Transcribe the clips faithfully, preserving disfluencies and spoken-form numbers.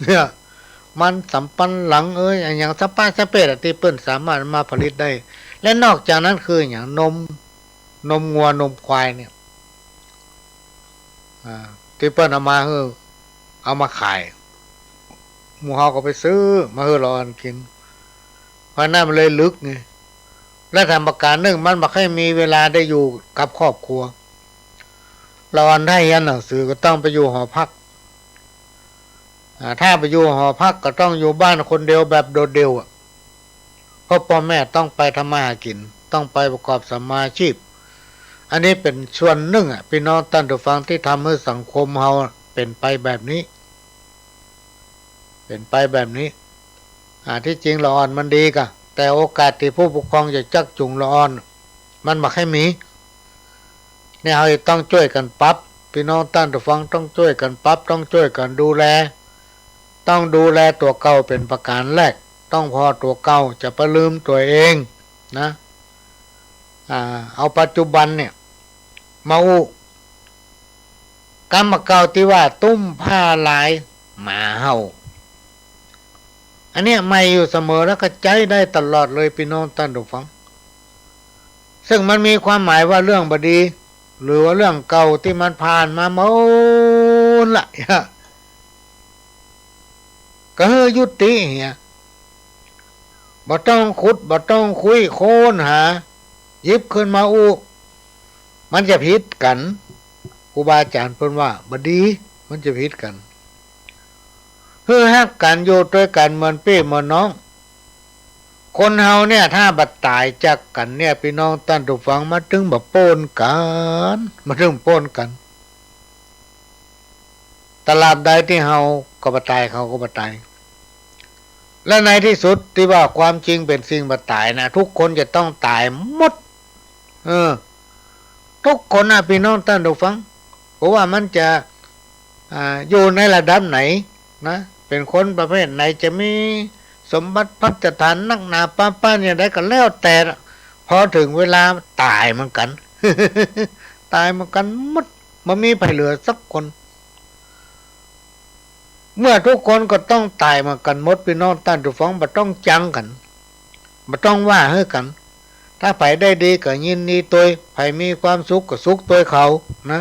เนี่ย มันสำปะหลังเอย อะหยังสะป๊ะสะเป๊ะอะ ตี้เปิ้นสามารถมาผลิตได้ และนอกจากนั้นคืออะหยัง นม นมงัวนมควายเนี่ย อ่า ตี้เปิ้นเอามาหื้อ เอามาขาย หมู่เฮาก็ไปซื้อมาหื้อละอ่อนกิ๋น เพราะนั้นมันเลยลึกไง และแถมประก๋านนึ่ง มันบ่ใค่มีเวลาได้อยู่กับครอบครัว ละอ่อนถ้าเฮียนหนังสือก็ต้องไปอยู่หอพัก อ่า ถ้าไปอยู่หอพักก็ต้องอยู่บ้านคนเดียวแบบโดดเดี่ยวอะ เพราะป้อแม่ต้องไปทำมาหากิ๋น ต้องไปประกอบสัมมาอาชีพ อันนี้เป๋นส่วนนึ่งอะ ปี้น้องต้านผู้ฟัง ตี้ทำหื้อสังคมเฮาเป๋นไปแบบนี้ เป๋นไปแบบนี้ อ่า ตี้จริงละอ่อนมันดีก่ะ แต่โอกาสตี้ผู้ปกครองจะจักจูงละอ่อน มันบ่ใค่มี เนี่ย เฮาจะต้องจ้วยกั๋นปรับ ปี้น้องต้านผู้ฟัง ต้องจ้วยกั๋นปรับ ต้องจ้วยกั๋นดูแล ต้องดูแลตั๋วเก่าเป๋นประก๋านแรก ต้องผ่อตั๋วเก่า จะไปลืมตั๋วเองนะ อ่า เอาปัจจุบันเนี่ย มาอู้ กำบ่าเก่าตี้ว่า ตุ้มผ้าลายหมาเห่า อันเนี้ยใหม่อยู่เสมอ แล้วก็ใจ๊ได้ตลอดเลย ปี้น้องต้านผู้ฟัง ซึ่งมันมีความหมายว่าเรื่องบ่ดี หรือว่าเรื่องเก่าตี้มันผ่านมาหมดละ ก็หื้อยุติเหีย บ่ต้องขุด บ่ต้องคุย ค้นหา หยิบขึ้นมาอู้ มันจะผิดกั๋น ครูบาอาจ๋ารย์เปิ้นว่าบ่ดี มันจะผิดกั๋น หื้อฮักกั๋น อยู่ตวยกั๋นเหมือนปี้เหมือนน้อง คนเฮาเนี่ย ถ้าบ่ต๋ายจากกั๋นเนี่ย ปี้น้องต้านผู้ฟัง มันตึงบ่ป๊นกั๋น มันตึงบ่ป๊นกั๋น ตราบใดตี้เฮาก็บ่ต๋าย เขาก็บ่ต๋าย และในตี้สุดตี้ว่าความจริงเป๋นสิ่งบ่ต๋ายนะ ทุกคนจะต้องต๋ายหมด เออ ทุกคนนะ ปี้น้องต้านผู้ฟัง บ่ว่ามันจะ อ่า อยู่ในระดับไหนนะ เป๋นคนประเภทไหน จะมีสมบัติภัสถานนักหนาปาป๊านอย่างใดก็แล้วแต่ พอเถิงเวลาต๋ายเหมือนกั๋น ต๋ายเหมือนกั๋นหมด บ่มีใผเหลือสักคน เมื่อทุกคนก็ต้องต๋ายเหมือนกั๋นหมด ปี้น้องต้านผู้ฟัง บ่ต้องจังกั๋น บ่ต้องว่าหื้อกั๋น ถ้าใผได้ดีก็ยินดีตวย ใผมีความสุขก็สุขตวยเขานะ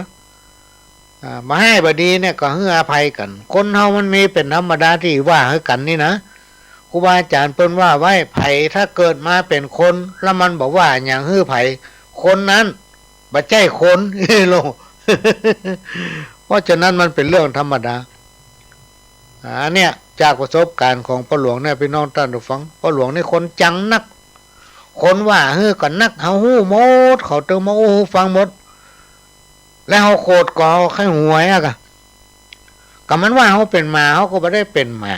อ่า บ่ฮ้ายบ่ดีเนี่ยก็หื้ออภัยกั๋น คนเฮามันมีเป๋นธรรมดาตี้ว่าหื้อกั๋นนี่นะ ครูบาอาจ๋ารย์เปิ้นว่าไว้ ใผถ้าเกิดมาเป๋นคน แล้วมันบ่ว่าหยังหื้อใผ คนนั้นบ่ใจ้คน โลก เพราะฉะนั้นมันเป๋นเรื่องธรรมดา อ่า เนี่ย จากประสบก๋ารณ์ของป้อหลวงเนี่ย ปี้น้องต้านผู้ฟัง ป้อหลวงนี่คนจังนัก คนว่าหื้อก็นัก เฮาฮู้หมด เขาตึงมาอู้หื้อฟังหมด แล้วเฮาโขดก็เฮาใค่หวยอะกะ ก็มันว่าเฮาเป๋นหมา เฮาก็บ่ได้เป๋นหมา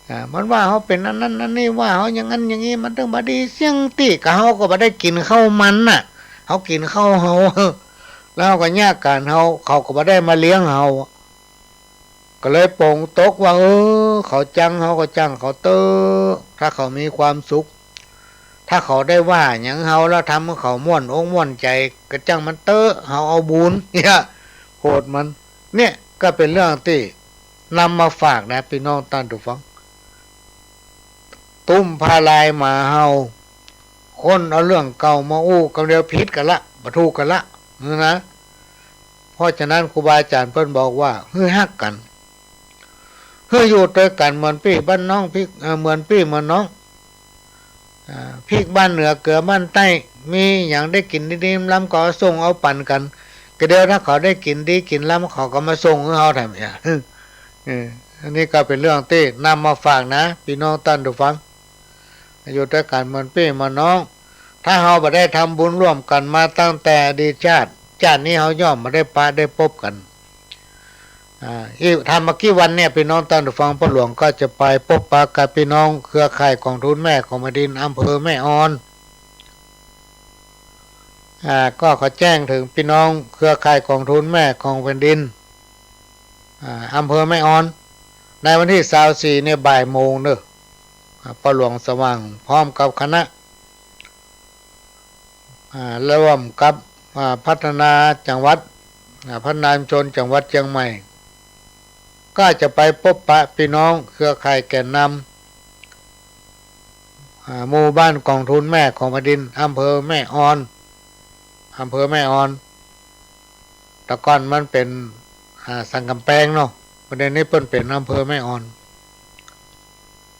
อ่า มันว่าเฮาเป๋นอันนั้นอันนี้ ว่าเฮาอย่างนั้นอย่างนี้ มันตึงบ่ดีเสี้ยงตี้ ก็เฮาก็บ่ได้กิ๋นข้าวมันน่ะ เฮากิ๋นข้าวเฮา แล้วเฮาก็ยากก๋านเฮา เขาก็บ่ได้มาเลี้ยงเฮา ก็เลยป๋งตกว่า เออ เขาจังเฮาก็จ้างเขาเต๊อะ ถ้าเขามีความสุข ถ้าเขาได้ว่าหยังเฮาแล้วทำหื้อเขาม่วนอกม่วนใจ๋ ก็จ้างมันเต๊อะ เฮาเอาบุญ เนี่ย โขดมัน เนี่ย ก็เป๋นเรื่องตี้นำมาฝากนะ ปี้น้องต้านผู้ฟัง ตุ้มผ้าลายหมาเห่า คนเอาเรื่องเก่ามาอู้ กำเดียวผิดกั๋นละ บ่ถูกกั๋นละ นี่นะ เพราะฉะนั้นครูบาอาจ๋ารย์เปิ้นบอกว่า หื้อฮักกั๋น หื้ออยู่ตวยกั๋นเหมือนปี้บ้านน้อง ปี้ เอ่อ เหมือนปี้เหมือนน้อง อ่า พริกบ้านเหนือเกลือบ้านใต้ มีหยังได้กิ๋นดีๆ ล้ำก็เอาส่งเอาปั๋นกั๋น กะเดียวถ้าเขาได้กิ๋นดีกิ๋นล้ำ เขาก็มาส่งหื้อเฮาแถมเนี่ย เออ อันนี้ก็เป๋นเรื่องตี้นำมาฝากนะ ปี้น้องต้านผู้ฟัง อยู่ตวยกั๋นเหมือนปี้เหมือนน้อง ถ้าเฮาบ่ได้ทำบุญร่วมกั๋นมาตั้งแต่อดีตชาติ ชาตินี้เฮาย่อมบ่ได้ปะได้ปบกั๋น อ่า อีก ทำมากี่วันเนี่ย ปี้น้องต้านผู้ฟัง ป้อหลวงก็จะไปปบปะกับปี้น้องเครือข่ายกองทุนแม่ของแผ่นดินอำเภอแม่ออน อ่า ก็ขอแจ้งเถิงปี้น้องเครือข่ายกองทุนแม่ของแผ่นดิน อ่า อำเภอแม่ออน ในวันตี้ซาวสี่เนี่ยบ่ายโมงเน่อ อ่า ป้อหลวงสว่างพร้อมกับคณะ อ่า ร่วมกับ อ่า พัฒนาจังหวัด อ่า พัฒนาชุมชนจังหวัดเจียงใหม่ ก็จะไปปบปะปี้น้องเครือข่ายแกนนำ อ่า หมู่บ้านกองทุนแม่ของแผ่นดิน อำเภอแม่ออน อำเภอแม่ออน แต่ก่อนมันเป๋น อ่า สันก๋ำแปงเนาะ เดี๋ยวนี้เปิ้นเป๋นอำเภอแม่ออน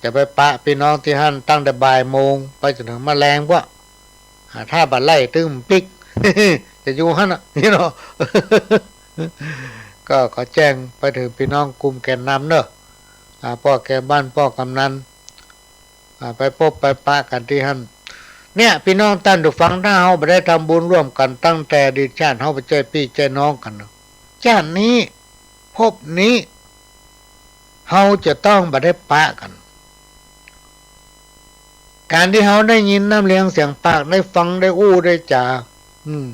จะไปปะปี้น้องตี้หั้นตั้งแต่บ่ายโมงไปจ๋นเถิงมาแลงป๊ะ อ่า ถ้าบ่าไล่ตึงปิ๊ก จะอยู่หั้นน่ะ นี่เนาะ ก็ขอแจ้งไปเถิงปี้น้องกลุ่มแกนนำเนาะ อ่า ป้อแก่บ้าน ป้อกำนัน อ่า ไปปบไปปะกั๋นตี้หั้น เนี่ย ปี้น้องต้านผู้ฟัง ถ้าเฮาบ่ได้ทำบุญร่วมกั๋นตั้งแต่อดีตชาติ เฮาบ่ใจ้ปี้ใจ้น้องกั๋นเนาะ ชาตินี้ ภพนี้ เฮาจะต้องบ่ได้ปะกั๋น ก๋านตี้เฮาได้ยินน้ำเลียงเสียงปาก ได้ฟัง ได้อู้ ได้จ๋า อืม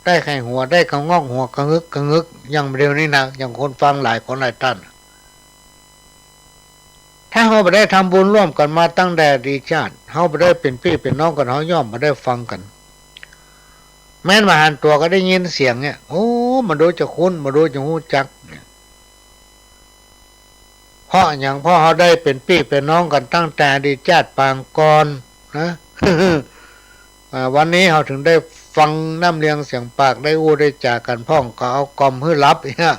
ได้ใค่หัว ได้กะงอกหัวกะงึกกะงึก อย่างเดียวนี้นะ อย่างคนฟังหลายคนหลายต้าน ถ้าเฮาบ่ได้ทำบุญร่วมกั๋นมาตั้งแต่อดีตชาติ เฮาบ่ได้เป๋นปี้เป๋นน้องกั๋น เฮาย่อมบ่ได้ฟังกั๋น แม้นบ่หันตั๋วก็ได้ยินเสียงเนี่ย โอ้ บ่ดูจะคุ้น บ่ดูจะฮู้จักเนี่ย เพราะหยัง เพราะเฮาได้เป๋นปี้เป๋นน้องกั๋นตั้งแต่อดีตชาติปางก่อนนะ อ่า วันนี้เฮาเถิงได้ฟังน้ำเลียงเสียงปาก ได้อู้ได้จ๋ากั๋นพ่อง ก็เอากล่อมหื้อหลับเนี่ย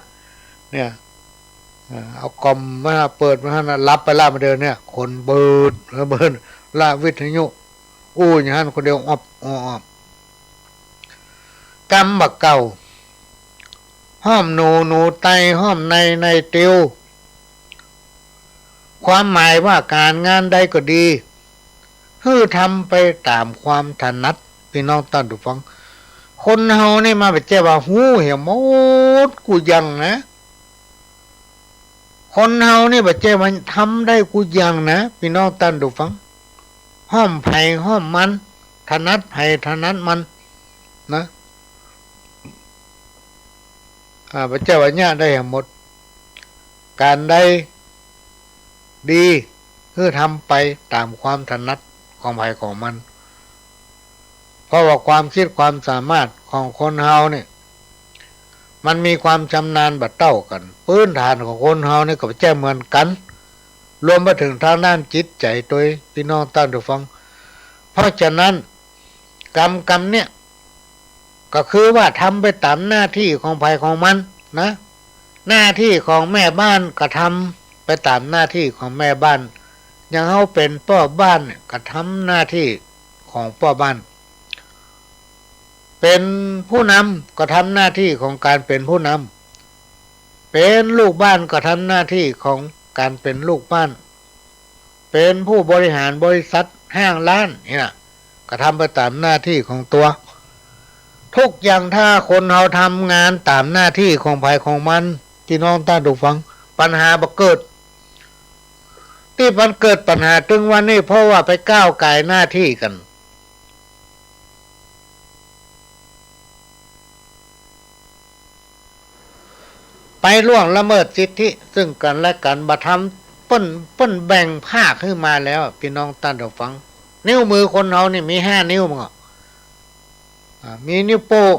เนี่ย อ่า เอากล่อมมาเปิดมาหั้นน่ะ หลับไปละบ่าเดี่ยวเนี่ย คนเบิด เบิดละวิทยุ อู้อยู่หั้นคนเดียว ออบ ออบ กำบ่าเก่า ห้อมหนู หนูไต ห้อมใน ในติว ความหมายว่าก๋านงานใดก็ดี หื้อทำไปต๋ามความถนัด ปี้น้องต้านผู้ฟัง คนเฮานี่มันบ่ใจ้ว่าฮู้เหียหมดกู้อย่างนะ คนเฮานี่บ่ใจ้ว่าทำได้กู้อย่างนะ ปี้น้องต้านผู้ฟัง ห้อมใผห้อมมัน ถนัดใผถนัดมันนะ อ่า บ่ใจ้ว่าเยียะได้เหียหมด ก๋านใดดี หื้อทำไปต๋ามความถนัดของใผของมัน เพราะว่าความกึ๊ดความสามารถของคนเฮาเนี่ย มันมีความชำนาญบ่เต้ากั๋น พื้นฐานของคนเฮาเนี่ยก็บ่ใจ้เหมือนกั๋น รวมไปเถิงตางด้านจิตใจ๋ตวย ปี้น้องต้านผู้ฟัง เพราะฉะนั้น กำ กำเนี่ย ก็คือว่าทำไปต๋ามหน้าตี้ของใผของมันนะ หน้าตี้ของแม่บ้านก็ทำไปต๋ามหน้าตี้ของแม่บ้าน อย่างเฮาเป๋นป้อบ้านเนี่ยก็ทำหน้าตี้ของป้อบ้าน เป๋นผู้นำก็ทำหน้าตี้ของก๋านเป๋นผู้นำ เป๋นลูกบ้านก็ทำหน้าตี้ของก๋านเป๋นลูกบ้าน เป๋นผู้บริหารบริษัทห้างร้านนี่นะ ก็ทำไปต๋ามหน้าตี้ของตั๋ว ทุกอย่างถ้าคนเฮาทำงานต๋ามหน้าตี้ของใผของมัน ปี้น้องต้านผู้ฟัง ปัญหาบ่เกิด ตี้มันเกิดปัญหาตึงวันนี้ เพราะว่าไปก้าวก่ายหน้าตี้กั๋น ไปล่วงละเมิดสิทธิซึ่งกั๋นและกั๋น บ่ทำ เปิ้น เปิ้นแบ่งภาคหื้อมาแล้ว ปี้น้องต้านผู้ฟัง นิ้วมือคนเฮานี่มีห้านิ้วมันก็ อ่า มีนิ้วโป้ง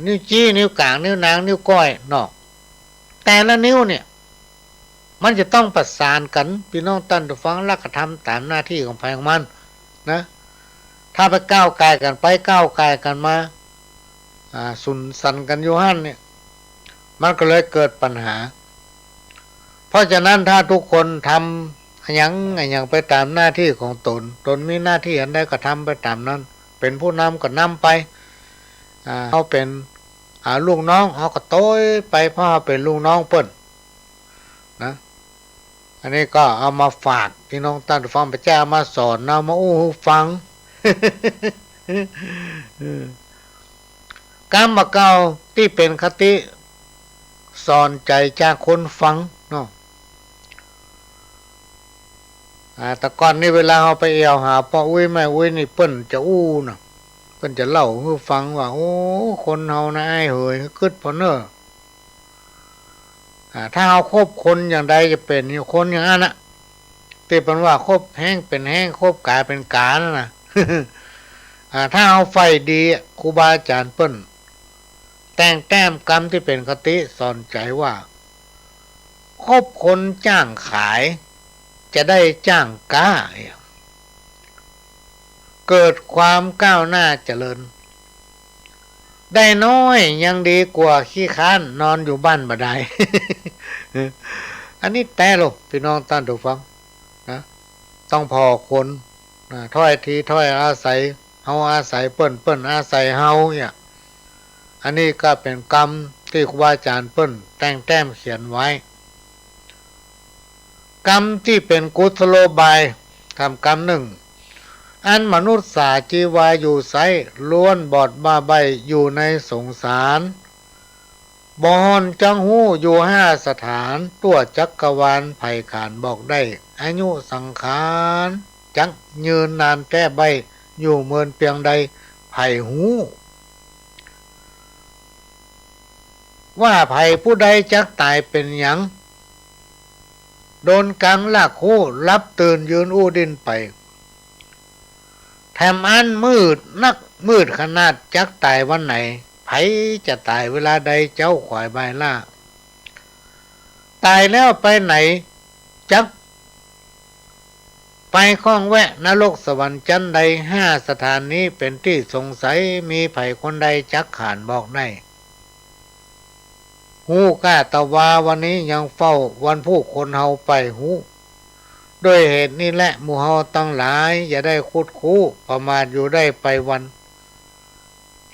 นิ้วจี๊ นิ้วก๋าง นิ้วนาง นิ้วก้อยเนาะ แต่ละนิ้วเนี่ย มันจะต้องประสานกั๋น ปี้น้องต้านผู้ฟัง แล้วก็ทำต๋ามหน้าตี้ของใผของมันนะ ถ้าไปก้าวก่ายกั๋นไปก้าวก่ายกั๋นมา อ่า สุนสันกั๋นอยู่หั้นเนี่ย มันก็เลยเกิดปัญหา เพราะฉะนั้นถ้าทุกคนทำอะหยังอะหยังไปต๋ามหน้าตี้ของตน ตนมีหน้าตี้อันใดก็ทำไปต๋ามนั้น เป๋นผู้นำก็นำไป อ่า เฮาเป๋น อ่า ลูกน้อง เฮาก็ตวยไป เพราะเฮาเป๋นลูกน้องเปิ้น นะ อันนี้ก็เอามาฝากปี้น้องต้านผู้ฟัง บ่ใจ้เอามาสอน เอามาอู้หื้อฟัง เออ กำบ่าเก่าตี้เป๋นคติสอนใจ๋จากคนฟังเนาะ อ่า แต่ก่อนนี่เวลาเฮาไปแอ่วหาป้ออุ๊ยแม่อุ๊ยนี่เปิ้นจะอู้นะ เปิ้นจะเล่าหื้อฟังว่า โอ้ คนเฮานะอ้ายเหย กึ๊ดผ่อเน่อ อ่า ถ้าเฮาคบคนอย่างใดจะเป๋นคนอย่างอั้นนะ ตี้เปิ้นว่าคบแฮ้งเป๋นแฮ้ง คบก๋าเป๋นก๋านั่นนะ อ่า ถ้าเฮาใฝ่ดี ครูบาอาจ๋ารย์เปิ้นแต่งแต้มกำตี้เป๋นคติสอนใจ๋ว่า คบคนจ้างขาย จะได้จ้างก๊า เกิดความก้าวหน้าเจริญ ได้น้อยยังดีกว่าขี้คร้านนอนอยู่บ้านบ่ดาย อันนี้แต๊โลก ปี้น้องต้านผู้ฟังนะ ต้องผ่อคนนะ ถ้อยทีถ้อยอาศัย เฮาอาศัยเปิ้น เปิ้นอาศัยเฮาเนี่ย อันนี้ก็เป๋นกำตี้ครูบาอาจ๋ารย์เปิ้นแต่งแต้มเขียนไว้ กำตี้เป๋นกุศโลบาย กำ กำนึ่ง อันมนุษย์สาจีวาอยู่ไซร้ ล้วนบอดบ้าใบ้อยู่ในสงสาร บ่ห่อนจักฮู้อยู่ห้าสถาน ทั่วจักรวาลใผขานบอกได้ อายุสังขารจักยืนนานแต๊ใบ้ อยู่เมินเปียงใด ใผฮู้ ว่าใผผู้ใดจักต๋ายเป๋นหยัง โดนกังลากฮู้ หลับตื่นยืนอู้ดิ้นไป แถมอันมืดนัก มืดขนาด จักต๋ายวันไหน ใผจะต๋ายเวลาใด เจ๊าขวายบ่ายล้า ต๋ายแล้วไปไหน จักไปข้องแวะนรกสวรรค์จั้นใด ห้าสถานนี้เป๋นตี้สงสัย มีใผคนใดจักขานบอกได้ ฮู้ก้าตะวาวันนี้ยังเฝ้า วันผู้คนเฮาไปฮู้ ด้วยเหตุนี้แล หมู่เฮาตังหลาย อย่าได้คุดคู้ ประมาทอยู่ได้ไปวัน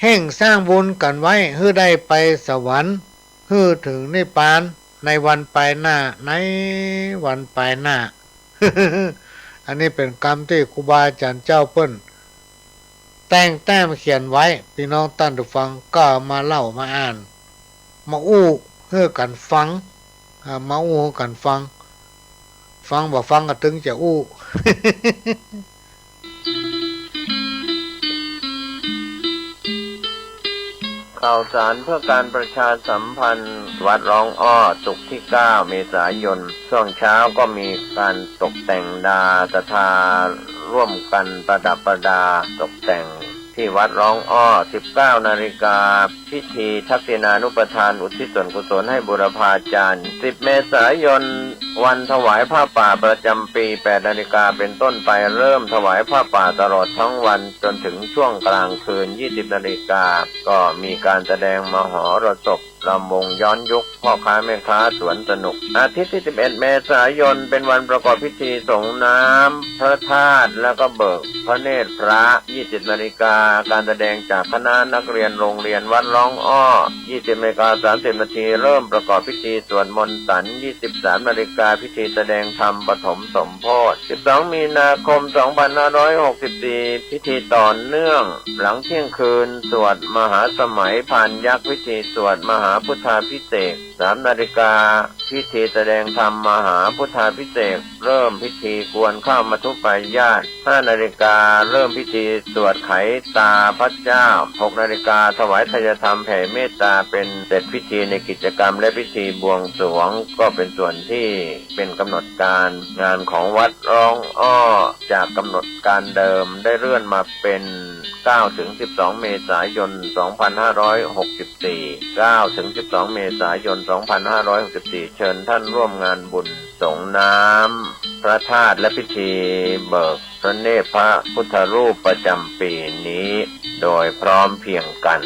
เฮ่งสร้างบุญกั๋นไว้ หื้อได้ไปสวรรค์ หื้อเถิงนิพพาน ในวันปายหน้า ในวันปายหน้า อันนี้เป๋นกำตี้ครูบาอาจ๋ารย์เจ้าเปิ้น แต่งแต้มเขียนไว้ ปี้น้องต้านผู้ฟังก็มาเล่ามาอ่าน มาอู้หื้อกั๋นฟัง อ่า มาอู้หื้อกั๋นฟัง ฟังบ่ฟังก็ตึงจะอู้ ข่าวสารเพื่อการประชาสัมพันธ์ วัดร้องอ้อ ศุกร์ที่เก้าเมษายน ช่วงเช้าก็มีการตกแต่งดา ศรัทธาร่วมกันประดับประดาตกแต่งที่วัดร้องอ้อ สิบเก้านาฬิกา พิธีทักษิณานุปทานอุทิศส่วนกุศลให้บูรพาจารย์ สิบเมษายน วันถวายผ้าป่าประจำปี แปดนาฬิกาเป็นต้นไป เริ่มถวายผ้าป่าตลอดทั้งวันจนถึงช่วงกลางคืน ยี่สิบนาฬิกา ก็มีการแสดงมหรสพ รำวงย้อนยุค พ่อค้าแม่ค้าสวนสนุก อาทิตย์ที่สิบเอ็ดเมษายน เป็นวันประกอบพิธีสรงน้ำพระธาตุ แล้วก็เบิกพระเนตรพระ ยี่สิบนาฬิกา การแสดงจากคณะนักเรียนโรงเรียนวัดร้องอ้อ ยี่สิบนาฬิกาสามสิบนาที เริ่มประกอบพิธีสวดมนต์สัน ยี่สิบสามนาฬิกา พิธีแสดงธรรมปฐมสมโภชน์ สิบสองมีนาคม สองพันห้าร้อยหกสิบสี่ พิธีต่อเนื่อง หลังเที่ยงคืน สวดมหาสมัยพานยักษ์ พิธีสวดมหาพุทธาภิเษก สามนาฬิกา พิธีแสดงธรรมมหาพุทธาภิเษก เริ่มพิธีกวนข้าวมัทธุปายาต ห้านาฬิกา เริ่มพิธีสวดไขตาพระเจ้า หกนาฬิกา ถวายทายธรรมแผ่เมตตา เป็นเสร็จพิธีในกิจกรรมและพิธีบวงสรวง ก็เป็นส่วนที่เป็นกำหนดการงานของวัดร้องอ้อ จากกำหนดการเดิมได้เลื่อนมาเป็น เก้าถึงสิบสองเมษายน สองพันห้าร้อยหกสิบสี่ เก้าถึงสิบสองเมษายน สองพันห้าร้อยหกสิบสี่ เชิญท่านร่วมงานบุญสรงน้ำพระธาตุและพิธีเบิกพระเนตรพระพุทธรูปประจำปีนี้โดยพร้อมเพรียงกัน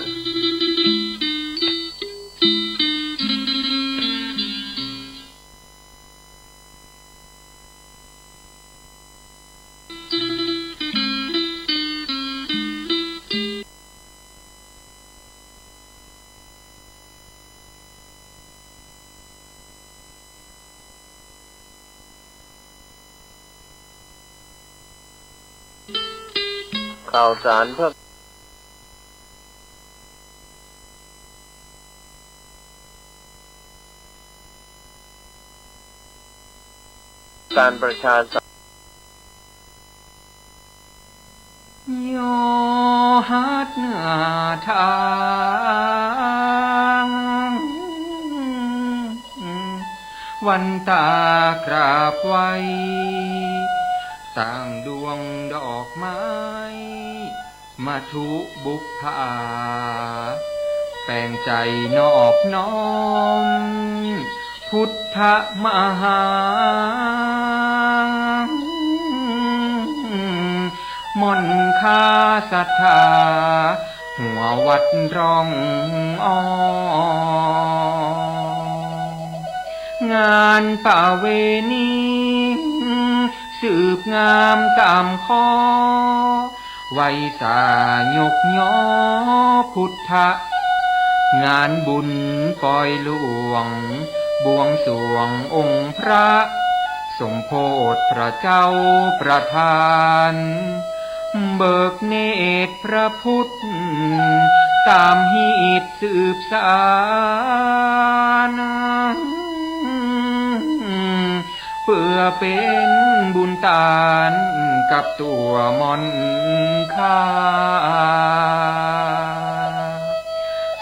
ข่าวสารเพื่อ การประชาสัม ยอหัดหน้าทาง วันตากราบไหว้ ตั้งดวงดอกไม้ มัทธุบุปผา แปลงใจนอบน้อม พุทธมหา ม่อนค่าศรัทธา หัววัดร่องอ้อ งานประเวณี สืบงามต๋ามข้อ ไหว้สายกยอพุทธะ งานบุญปอยหลวง บวงสรวงองค์พระ สมโภชพระเจ้าประทาน เบิกเนตรพระพุทธ ต๋ามฮีตสืบสาน เปื้อเป๋นบุญตานกับตั๋วม่อนค่า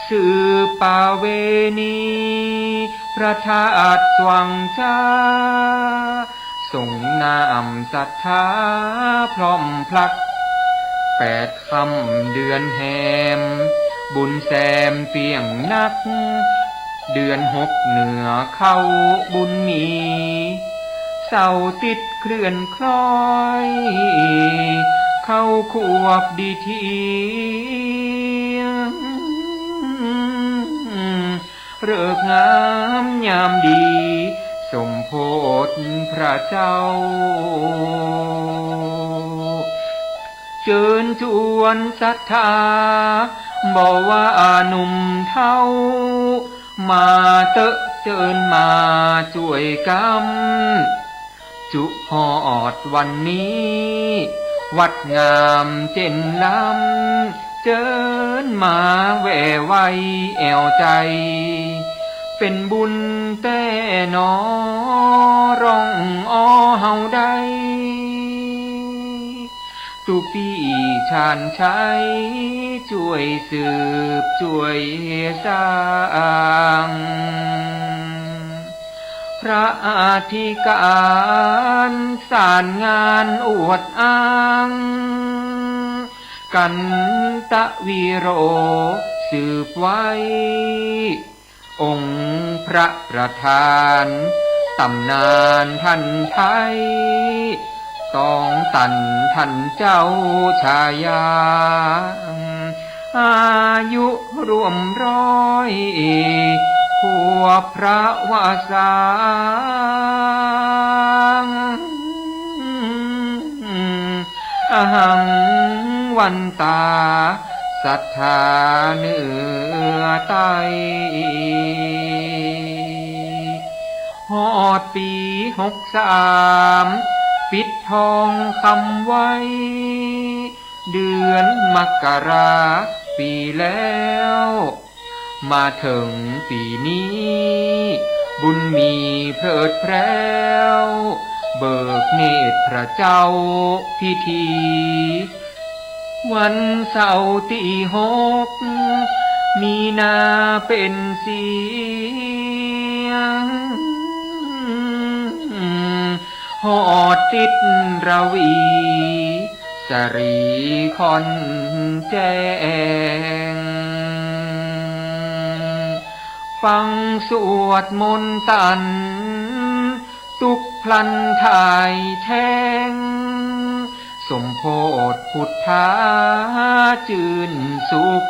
สืบประเวณี พระธาตุสว่างจ้า สงน้ำศรัทธาพร้อมพลัก แปดค่ำเดือนแฮม บุญแซมเปียงนัก เดือนหกเหนือเข้าบุญมี เสาร์ติดเคลื่อนคล้อย เข้าควบดีที ฤกษ์งามยามดี สมโภชพระเจ้า เจิญจวนศรัทธา บ่ว่าหนุ่มเฒ่า มาเต๊อะเจิญมาจ้วยกัม จุฮอดวันนี้ วัดงามเจ๋นล้ำ เจิญมาแหว่ไหว้แอ่วใจ๋ เป๋นบุญแต๊หนอ ร่องอ้อเฮาได้ ตุ๊ปี้ชาญชัย จ้วยสืบจ้วยสร้าง พระอธิการสารงานอวดอ้าง กันตะวีโรสืบไว้ องค์พระประธาน ต๋ำนานท่านไท้ ตองตันท่านเจ้าชายา อายุร่วมร้อย ควบพระวสา อหังวันตา ศรัทธาเหนือใต้ ฮอดปี๋หกสาม ปิดทองคำไว้ เดือนมกราปี๋แล้ว มาเถิงปี๋นี้ บุญมีเพลิดแพร้ว เบิกเนตรพระเจ้าพิธี วันเสาร์ตี้หก มีนาเป๋นเสียง ฮอดติดระวี สะหรีค่อนแจ้ง ฟังสวดมนต์ตัน ตุ๊กข์พลันถ่ายแท้ง สมโภชพุทธาจื้นสุข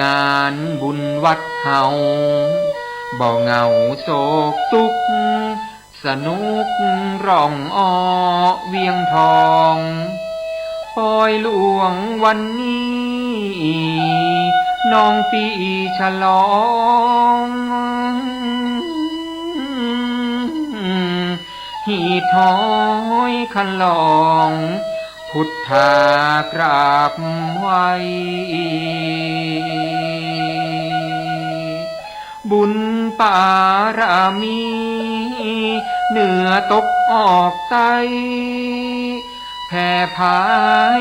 งานบุญวัดเฮา บ่เหงาโศกตุ๊กข์ สนุกร่องอ้อเวียงทอง ปอยหลวงวันนี้ น้องปี้ฉลอง ฮีตฮ้อยคันลอง พุทธากราบไหว้ บุญปารมี เหนือตกออกใต้ แผ่ผา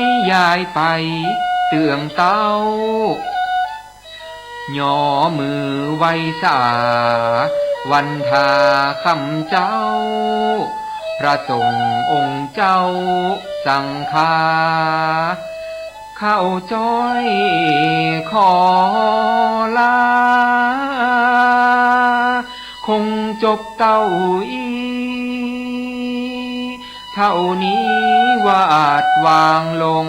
ยยายไปเตื้องเต้า ยอมือไหว้สา วันทาคำเจ้า พระสงฆ์องค์เจ้าสังฆา ข้าจ้อยขอลา คง จบเต้าอี้ เต้านี้วาดวางลง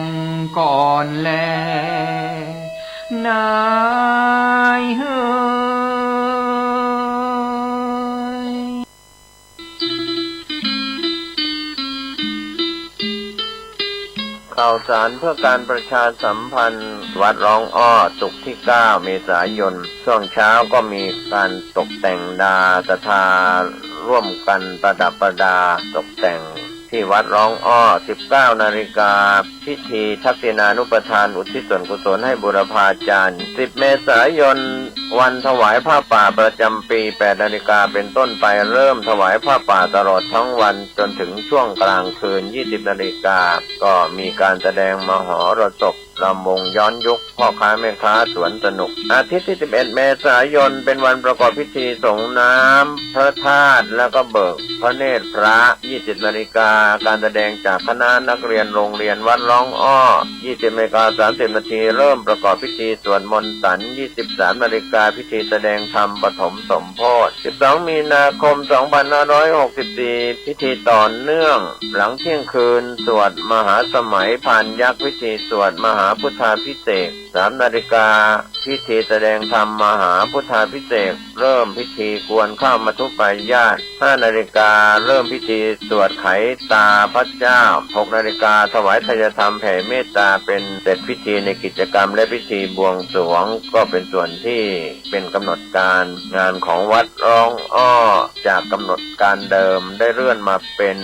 ก่อนแล นายเฮย ข่าวสารเพื่อการประชาสัมพันธ์ วัดร้องอ้อ ศุกร์ที่เก้าเมษายน ช่วงเช้าก็มีการตกแต่งดาศรัทธา ร่วมกันประดับประดาตกแต่งที่วัดร้องอ้อ สิบเก้านาฬิกา พิธีทักษิณานุปทานอุทิศส่วนกุศลให้บูรพาจารย์ สิบเมษายน วันถวายผ้าป่าประจำปี แปดนาฬิกาเป็นต้นไป เริ่มถวายผ้าป่าตลอดทั้งวันจนถึงช่วงกลางคืน ยี่สิบนาฬิกา ก็มีการแสดงมหรสพ รำวงย้อนยุค พ่อค้าแม่ค้าสวนสนุก อาทิตย์ที่สิบเอ็ดเมษายน เป็นวันประกอบพิธีสรงน้ำพระธาตุ แล้วก็เบิกพระเนตรพระ ยี่สิบนาฬิกา การแสดงจากคณะนักเรียนโรงเรียนวัดร้องอ้อ ยี่สิบนาฬิกาสามสิบนาที เริ่มประกอบพิธีสวดมนต์สัน ยี่สิบสามนาฬิกา พิธีแสดงธรรมปฐมสมโภชน์ สิบสองมีนาคม สองพันห้าร้อยหกสิบสี่ พิธีต่อเนื่อง หลังเที่ยงคืน สวดมหาสมัยพานยักษ์ พิธีสวดมหาพุทธาภิเษก สามนาฬิกา พิธีแสดงธรรมมหาพุทธาภิเษก เริ่มพิธีกวนข้าวมัทธุปายาตร ห้านาฬิกา เริ่มพิธีสวดไขตาพระเจ้า หกนาฬิกา ถวายทายธรรมแผ่เมตตา เป็นเสร็จพิธีในกิจกรรมและพิธีบวงสรวง ก็เป็นส่วนที่เป็นกำหนดการงานของวัดร้องอ้อ จากกำหนดการเดิมได้เลื่อนมาเป็น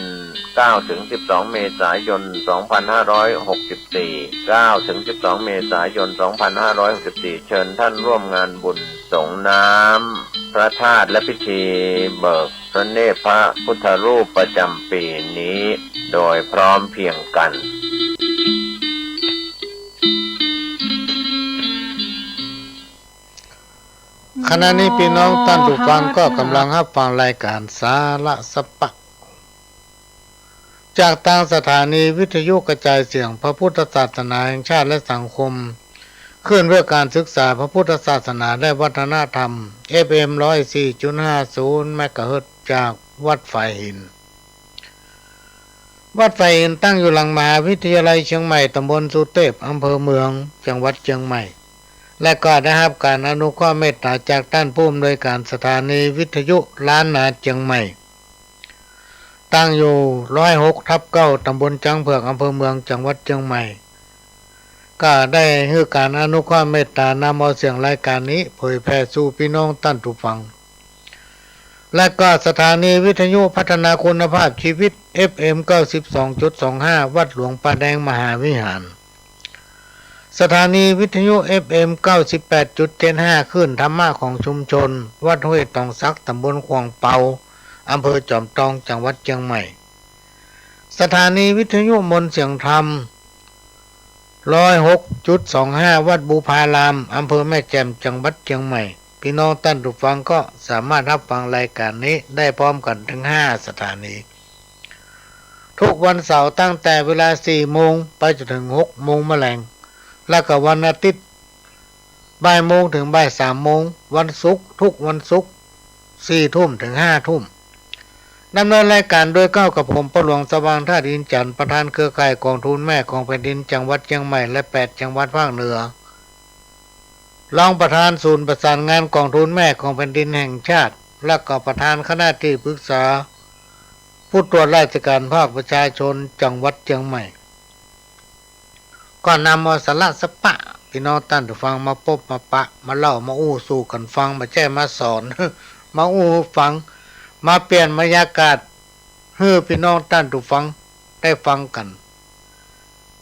เก้าถึงสิบสองเมษายน สองพันห้าร้อยหกสิบสี่ เก้าถึงสิบสองเมษายน สองพันห้าร้อยหกสิบสี่ เชิญท่านร่วมงานบุญสรงน้ำพระธาตุและพิธีเบิกพระเนตรพระพุทธรูปประจำปีนี้โดยพร้อมเพรียงกัน ขณะนี้ปี้น้องต้านผู้ฟังก็ก่ำลังฮับฟังรายก๋านสาระสะปะ จากตางสถานีวิทยุกระจายเสียงพระพุทธศาสนาแห่งชาติและสังคม คลื่นเพื่อการศึกษาพระพุทธศาสนาและวัฒนธรรม เอฟเอ็ม ร้อยสี่จุดห้าศูนย์ เมกะเฮิรตซ์ จากวัดฝายหิน วัดฝายหินตั้งอยู่หลังมหาวิทยาลัยเจียงใหม่ ตำบลสุเตพ อำเภอเมือง จังหวัดเจียงใหม่ และก็ได้ฮับก๋านอนุเคราะห์เมตต๋าจากต้านผู้อำนวยก๋านสถานีวิทยุล้านนาเจียงใหม่ ตั้งอยู่ ร้อยหกทับเก้า ตำบลจ๊างเผือก อำเภอเมือง จังหวัดเจียงใหม่ ก็ได้หื้อก๋านอนุเคราะห์เมตต๋านำเอาเสียงรายก๋านนี้เผยแผ่สู่ปี้น้องต้านผู้ฟัง และก็สถานีวิทยุพัฒนาคุณภาพชีวิต เอฟเอ็ม เก้าสิบสองจุดสองห้า วัดหลวงป่าแดงมหาวิหาร สถานีวิทยุ เอฟเอ็ม เก้าสิบแปดจุดเจ็ดห้า คลื่นธรรมะของชุมชน วัดห้วยตองสัก ตำบลขวางเปา อำเภอจอมตอง จังหวัดเจียงใหม่ สถานีวิทยุมนต์เสียงธรรม ร้อยหกจุดสองห้า วัดบุพาราม อำเภอแม่แจ่ม จังหวัดเจียงใหม่ ปี้น้องต้านผู้ฟังก็สามารถฮับฟังรายก๋านนี้ได้พร้อมกั๋นเถิงห้าสถานี ทุกวันเสาร์ตั้งแต่เวลาสี่โมงไปจนเถิงหกโมงแมลง และก็วันอาทิตย์ บ่ายโมงเถิงบ่ายสามโมง วันศุกร์ ทุกวันศุกร์ สี่ทุ่มเถิงห้าทุ่ม ดำเนินรายก๋านโดยเก้ากับผม ป้อหลวงสว่างธาตุอินทร์จันทร์ ประธานเครือข่ายก๋องทุนแม่ของแผ่นดินจังหวัดเจียงใหม่และแปดจังหวัดภาคเหนือ รองประธานศูนย์ประสานงานก๋องทุนแม่ของแผ่นดินแห่งชาติ และก็ประธานคณะตี้ปรึกษาผู้ตรวจราชก๋านภาคประชาชนจังหวัดเจียงใหม่ ก็นำเอาสาระสะปะ ปี้น้องต้านผู้ฟังมาปบมาปะ มาเล่ามาอู้สู่กั๋นฟัง บ่ใจ้มาสอน มาอู้หื้อฟัง มาเปลี่ยนบรรยากาศหื้อปี้น้องต้านผู้ฟังได้ฟังกั๋น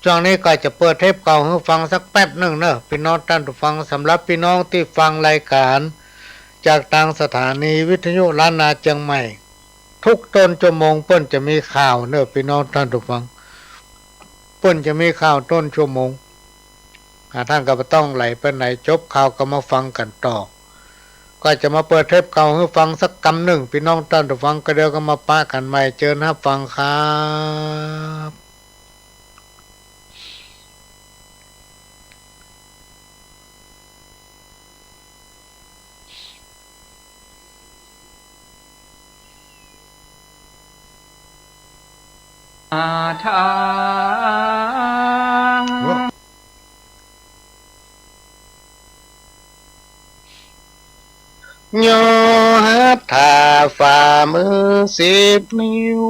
จ้วงนี้ก็จะเปิดเทปเก่าหื้อฟังสักแป๊บนึ่งเน่อ ปี้น้องต้านผู้ฟัง สำหรับปี้น้องตี้ฟังรายก๋านจากตางสถานีวิทยุล้านนาเจียงใหม่ ทุกต้นชั่วโมงเปิ้นจะมีข่าวเน่อ ปี้น้องต้านผู้ฟัง เปิ้นจะมีข่าวต้นชั่วโมง อ่า ต้านก็บ่ต้องไหลไปไหน จบข่าวก็มาฟังกั๋นต่อ ก็จะมาเปิดเทปเก่าหื้อฟังสักกำนึ่ง ปี้น้องต้านผู้ฟัง ก็เดี๋ยวก็มาปะกั๋นใหม่ เจิญฮับฟังครับ ทาง ย่อหัตถาฝ่ามือสิบนิ้ว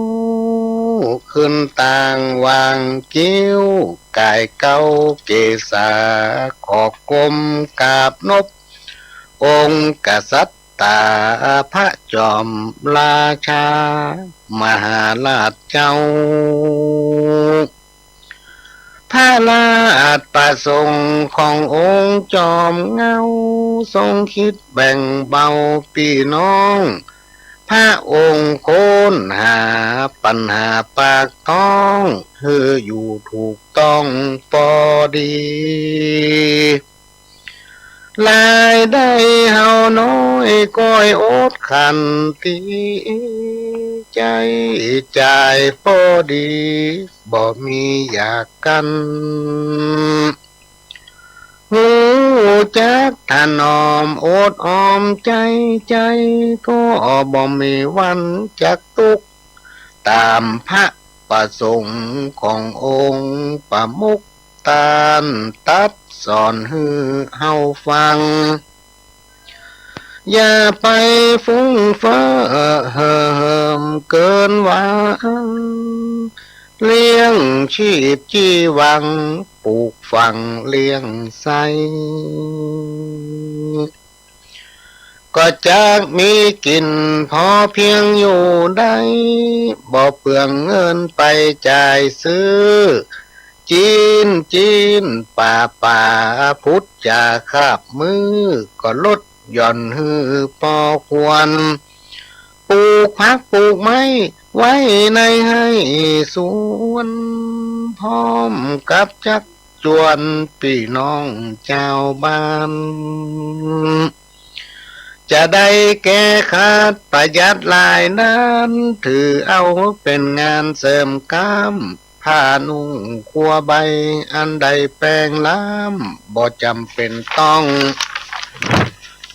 ขึ้นตางวางคิ้ว ก๋ายเก๊าเกศา ขอกรมกราบนบ องค์กษัตริย์ ตาพระจอมราชา มหาราชเจ้า พระราชประสงค์ขององค์จอมเหง้า ทรงคิดแบ่งเบาปี้น้อง พระองค์ค้นหาปัญหาปากท้อง หื้ออยู่ถูกต้องปอดี รายได้เฮาน้อยก้อยอดขันตี้ ใจ๊จ่ายปอดี บ่มีอยากกั๋น ฮู้จักถนอมอดออมใจ๊ ใจ๊ก็บ่มีวันจักตุ๊กข์ ต๋ามพระประสงค์ขององค์ประมุข ต้านตรัสสอนหื้อเฮาฟัง อย่าไปฟุ้งเฟ้อเห่อเหิมเกินหวัง เลี้ยงชีพจีวัง ปลูกฝังเลี้ยงใซ้ ก็จักมีกิ๋นพอเพียงอยู่ได้ บ่เปลืองเงินไปจ่ายซื้อ จีน จีน ป่า ป่า พุทธจ๋าคาบมื้อ ก็ลดหย่อนหื้อปอควร ปลูกผักปลูกไม้ไว้ในไฮ่สวน พร้อมกับจักจวนปี้น้องจาวบ้าน จะได้แก้ขาดประหยัดรายด้าน ถือเอาเป๋นงานเสริมกล้าม ผ้านุ่งครัวใบอันได้แปงล้ำ บ่จ๋ำเป๋นต้อง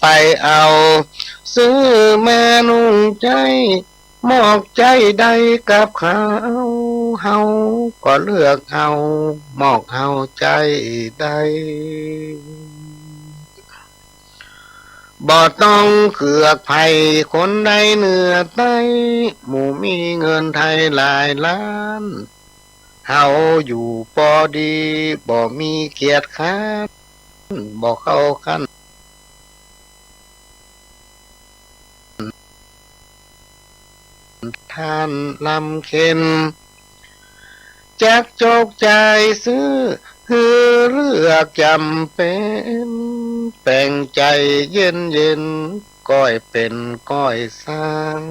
ไปเอา ซื้อมานุ่งใจ๊ มอกใจ๊ได้กับเขา เฮาก็เลือกเอา มอกเฮาใจ๊ได้ บ่ต้องเกือกใผคนใดเหนือใต้ หมู่มีเงินไทยหลายล้าน เฮาอยู่ปอดี บ่มีเกียจคร้าน บ่เข้าขั้น ท่านลำเค็ญ จักจกจ่ายซื้อ หื้อเลือกจ๋ำเป๋น แป๋งใจ๋เย็นๆ ก้อยเป๋นก้อยสร้าง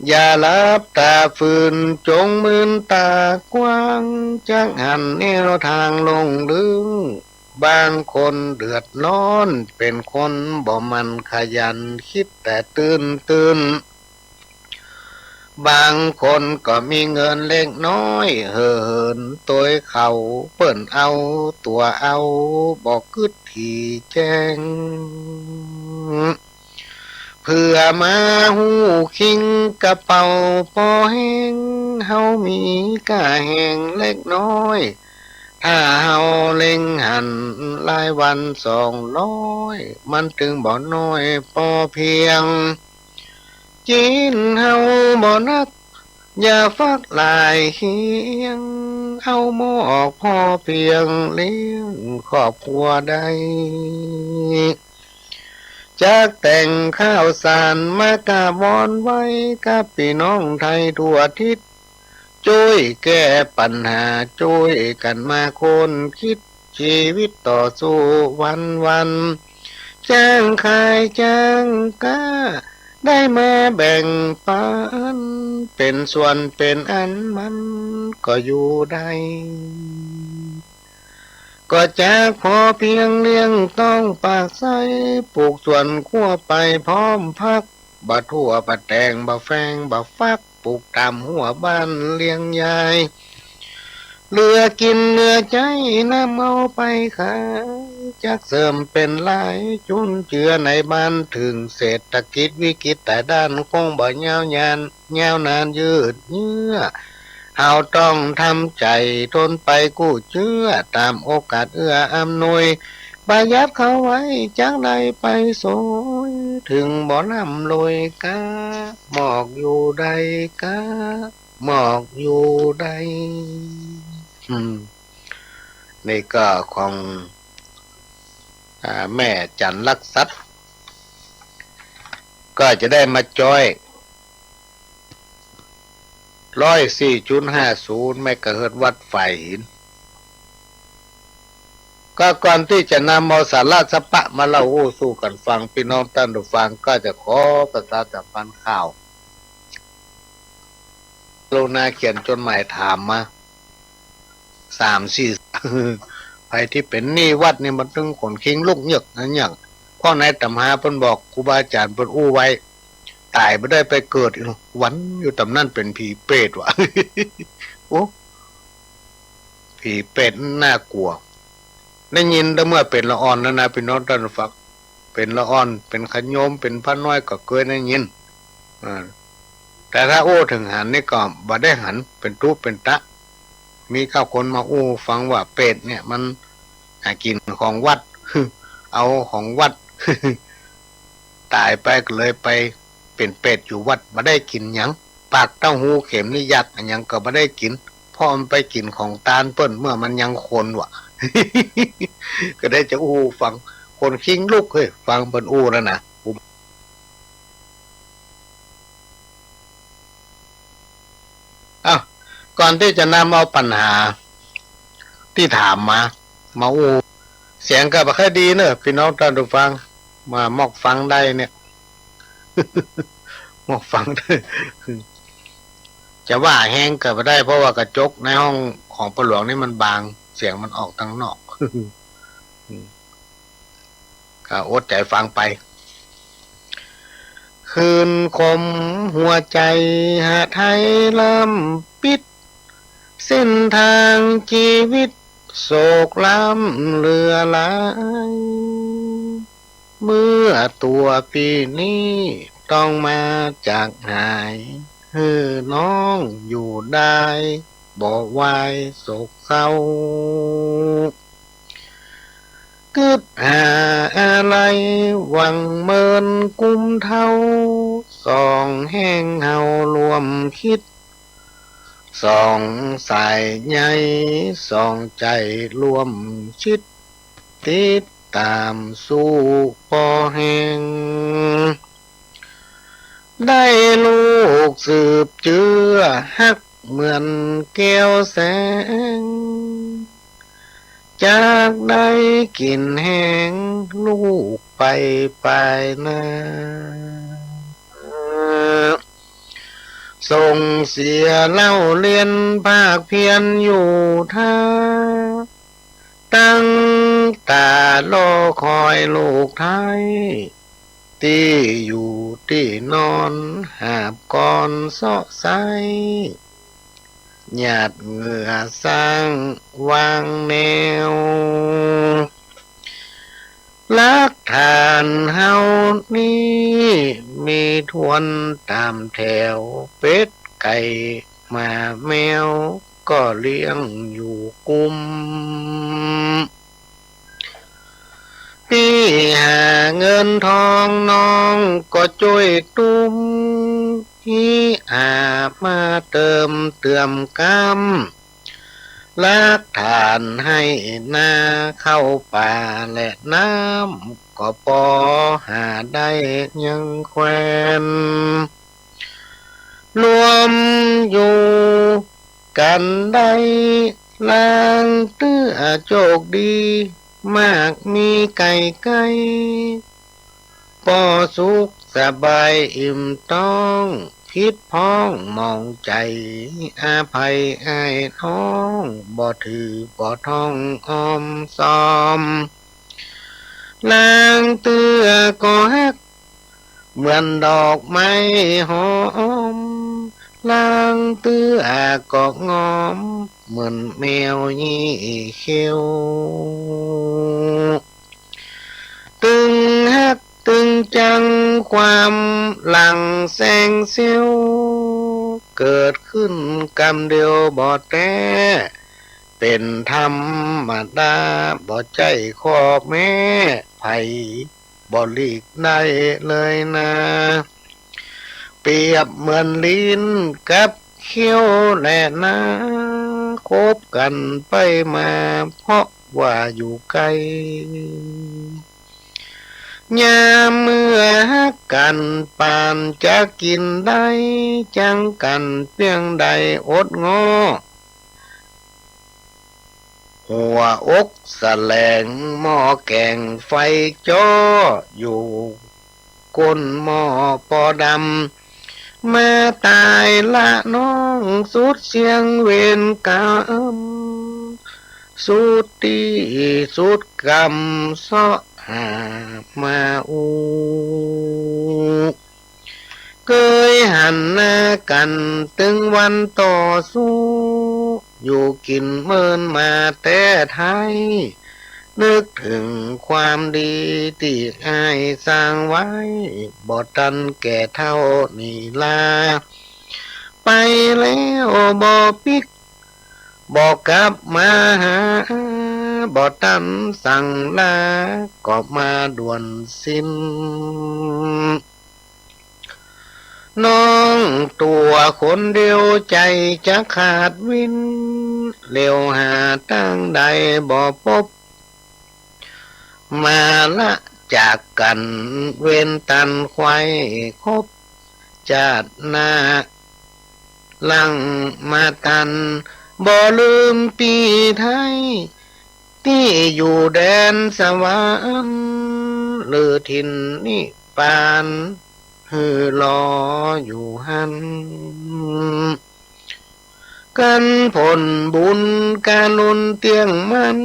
อย่าหลับต๋าฝืน จงมืนต๋ากว้าง จักหันแนวตางลงลึก บางคนเดือดร้อน เป๋นคนบ่หมั่นขยัน กึ๊ดแต่ตื่นๆ บางคนก็มีเงินเล็กน้อย เห่อเหินตวยเขา เปิ้นเอาตั๋วเอา บ่กึ๊ดถี่แจ้ง เผื่อมาฮู้คิงกระเป๋าปอแห้ง เฮามีก้าแฮงเล็กน้อย ถ้าเฮาเล็งหันรายวันสองร้อย มันตึงบ่น้อยปอเพียง จีนเฮาบ่นัก อย่าฟักหลายเคียง เอามอกปอเพียงเลี้ยงครอบครัวได้ จักแต่งข้าวสารมากราบวอนไหว้ กับปี้น้องไทยทั่วทิศ จ้วยแก้ปัญหา จ้วยกั๋นมาค้นกึ๊ด จีวิตต่อสู้วันๆ จ้างขายจ้างก๊า ได้มาแบ่งปัน เป๋นส่วนเป๋นอันมันก็อยู่ได้ ก็จักปอเพียงเลี้ยงต้องปากไส้ ปลูกสวนครัวไปพร้อมผัก บ่ถั่วบ่แตงบ่แฟงบ่ฟัก ปลูกต๋ามหั้วบ้านเลี้ยงยาย เหลือกิ๋นเหลือใจ๊ นำเอาไปขาย จักเสื่อมเป๋นหลาย จุนเจือในบ้านเถิง เศรษฐกิจวิกฤตต๋ายด้าน คงบ่ยาวนาน ยาวนานยืดเยื้อ เฮาต้องทำใจ๋ทนไปกู้เจื้อ ต๋ามโอกาสเอื้ออำนวย ประหยัดเข้าไว้ จักได้ไปสวย เถิงบ่ร่ำรวยกา หมอกอยู่ได้กา หมอกอยู่ได้ อืม นี่ก็ของ อ่า แม่จันทร์ลักทรัพย์ ก็จะได้มาจอย ร้อยสี่จุดห้าศูนย์เมกะเฮิรตซ์ วัดฝายหิน ก็ก่อนตี้จะนำเอาสาระสาปะมาเล่าอู้สู่กั๋นฟัง ปี้น้องต้านผู้ฟัง ก็จะขอประชาสัมพันธ์ข่าว กรุณาเขียนจดหมายถามมา สามสี่ ใผตี้เป๋นหนี้วัดนี่ มันตึงขนคิงลุกเยือกนะ อย่าง เพราะในต๋ำราเปิ้นบอก ครูบาอาจ๋ารย์เปิ้นอู้ไว้ ต๋ายบ่ได้ไปเกิด หวันอยู่ต๋ำนั้นเป๋นผีเปรตว่ะ โอ้ ผีเปรตน่ากลัว ได้ยินแต่เมื่อเป๋นละอ่อนแล้วนะ ปี้น้องต้านผู้ฟัง เป๋นละอ่อน เป๋นขะโยม เป๋นพระน้อยก็เกยได้ยิน อ่า แต่ถ้าอู้เถิงหันนี่ก็บ่ได้หัน เป๋นตุ๊เป๋นตะ มีก้าวคนมาอู้ฟังว่าเปรตเนี่ยมันหากิ๋นของวัด เอาของวัด ต๋ายไปก็เลยไปเป๋นเปรตอยู่วัด บ่ได้กิ๋นหยัง ปากเต้าหู้เข็มนี่ยักษ์อะหยังก็บ่ได้กิ๋น เพราะมันไปกิ๋นของตานเปิ้นเมื่อมันยังคนว่ะ ก็ได้จะอู้ฟัง ขนคิงลุกเฮ้ย ฟังเปิ้นอู้นั่นนะ อ้าว ก่อนตี้จะนำเอาปัญหาตี้ถามมา มาอู้ เสียงก็บ่ค่อยดีเนอะ ปี้น้องต้านผู้ฟัง มามอกฟังได้เนี่ย มอกฟังได้ จะว่าแฮงก็บ่ได้ เพราะว่ากระจกในห้องของป้อหลวงนี่มันบาง เสียงมันออกตางนอก ก็อดใจ๋ฟังไป คืนคมหัวใจ๋หาไทยล้ำปิด เส้นตางจีวิตโศกล้ำเหลือหลาย เมื่อตั๋วปี้นี้ต้องมาจากหาย หื้อน้องอยู่ได้บ่วายโศกเศร้า กึ๊ดหาอาลัยหวังเมินกุมเฒ่า สองแฮงเฮาร่วมกึ๊ด สองสายใย สองใจ๋ร่วมกึ๊ด ติดต๋ามสู้ป้อแฮง ได้ลูกสืบเจื้อฮักเหมือนแก้วแสง จากได้กิ๋นแฮงลูกไปปายหน้า ส่งเสียเล่าเรียนภาคเพียรอยู่ท่า ตั้งต๋ารอคอยลูกไท้ ตี้อยู่ตี้นอนหาบกอนเซาะไซ้ หยาดเหงื่อสร้างวางแนว หลักฐานเฮานี้มีถ้วนต๋ามแถว เป็ดไก่หมาแมวก็เลี้ยงอยู่กุ้ม ปี้หาเงินทองน้องก็จ้วยตุ้ม ฮีอามาเติมเตื้อมก้ำ หลักฐานไฮ่นาข้าวป๋าและน้ำ ก็ปอหาได้ยังแควน รวมอยู่กั๋นได้ ลางเตื้อโจคดี มากมีไก่ใก้ ปอสุขสบายอิ่มต๊อง ผิดพ้องหมองใจ๋ อภัยอ้ายน้อง บ่ถือบ่ท่องอ้อมซ้อม ลางเตื้อก็ฮัก เหมือนดอกไม้หอม ลางเตื้อก็งอม เหมือนแมวยี่เขี้ยว ตึงฮักตึงจังความหลั่งแสงเสี้ยว เกิดขึ้นกำเดียวบ่แต๊ เป๋นธรรมดาบ่ใจ้ข้อแม้ ใผบ่หลีกได้เลยนา เปรียบเหมือนลิ้นกับเขี้ยวแลนา คบกั๋นไปมาเพราะว่าอยู่ไกล ยามเมื่อฮักกั๋นปานจะกิ๋นได้ จังกั๋นเปียงใดอดง้อ หัวอกแสลงหม้อแก๋งไฟจ้อ อยู่ก้นหม้อปอดำ มาต๋ายละน้องสุดเสี้ยงเวรก๋รรม สุดตี้สุดกรรมเซาะหามาอู้ เกยหันหน้ากั๋นตึงวันต่อสู้ อยู่กิ๋นเมินมาแต๊ไท้ นึกเถิงความดีตี้อ้ายสร้างไว้ บ่ตันแก่เฒ่านี้ลา ไปแล้วบ่ปิ๊ก บ่กลับมาหา บ่ตันสั่งลา ก็มาด่วนสิ้น น้องตั๋วคนเดียวใจ๋จะขาดวิ่น เหลียวหาตางใดบ่ปบ มาละจากกั๋นเวรตันไขว่คบ จาติหน้าหลังมาตัน บ่ลืมปี้ไท้ ตี้อยู่แดนสวรรค์ หรือถิ่นนิพพาน หื้อรออยู่หั้น กั๋นผลบุญกรุณาเตี้ยงมั่น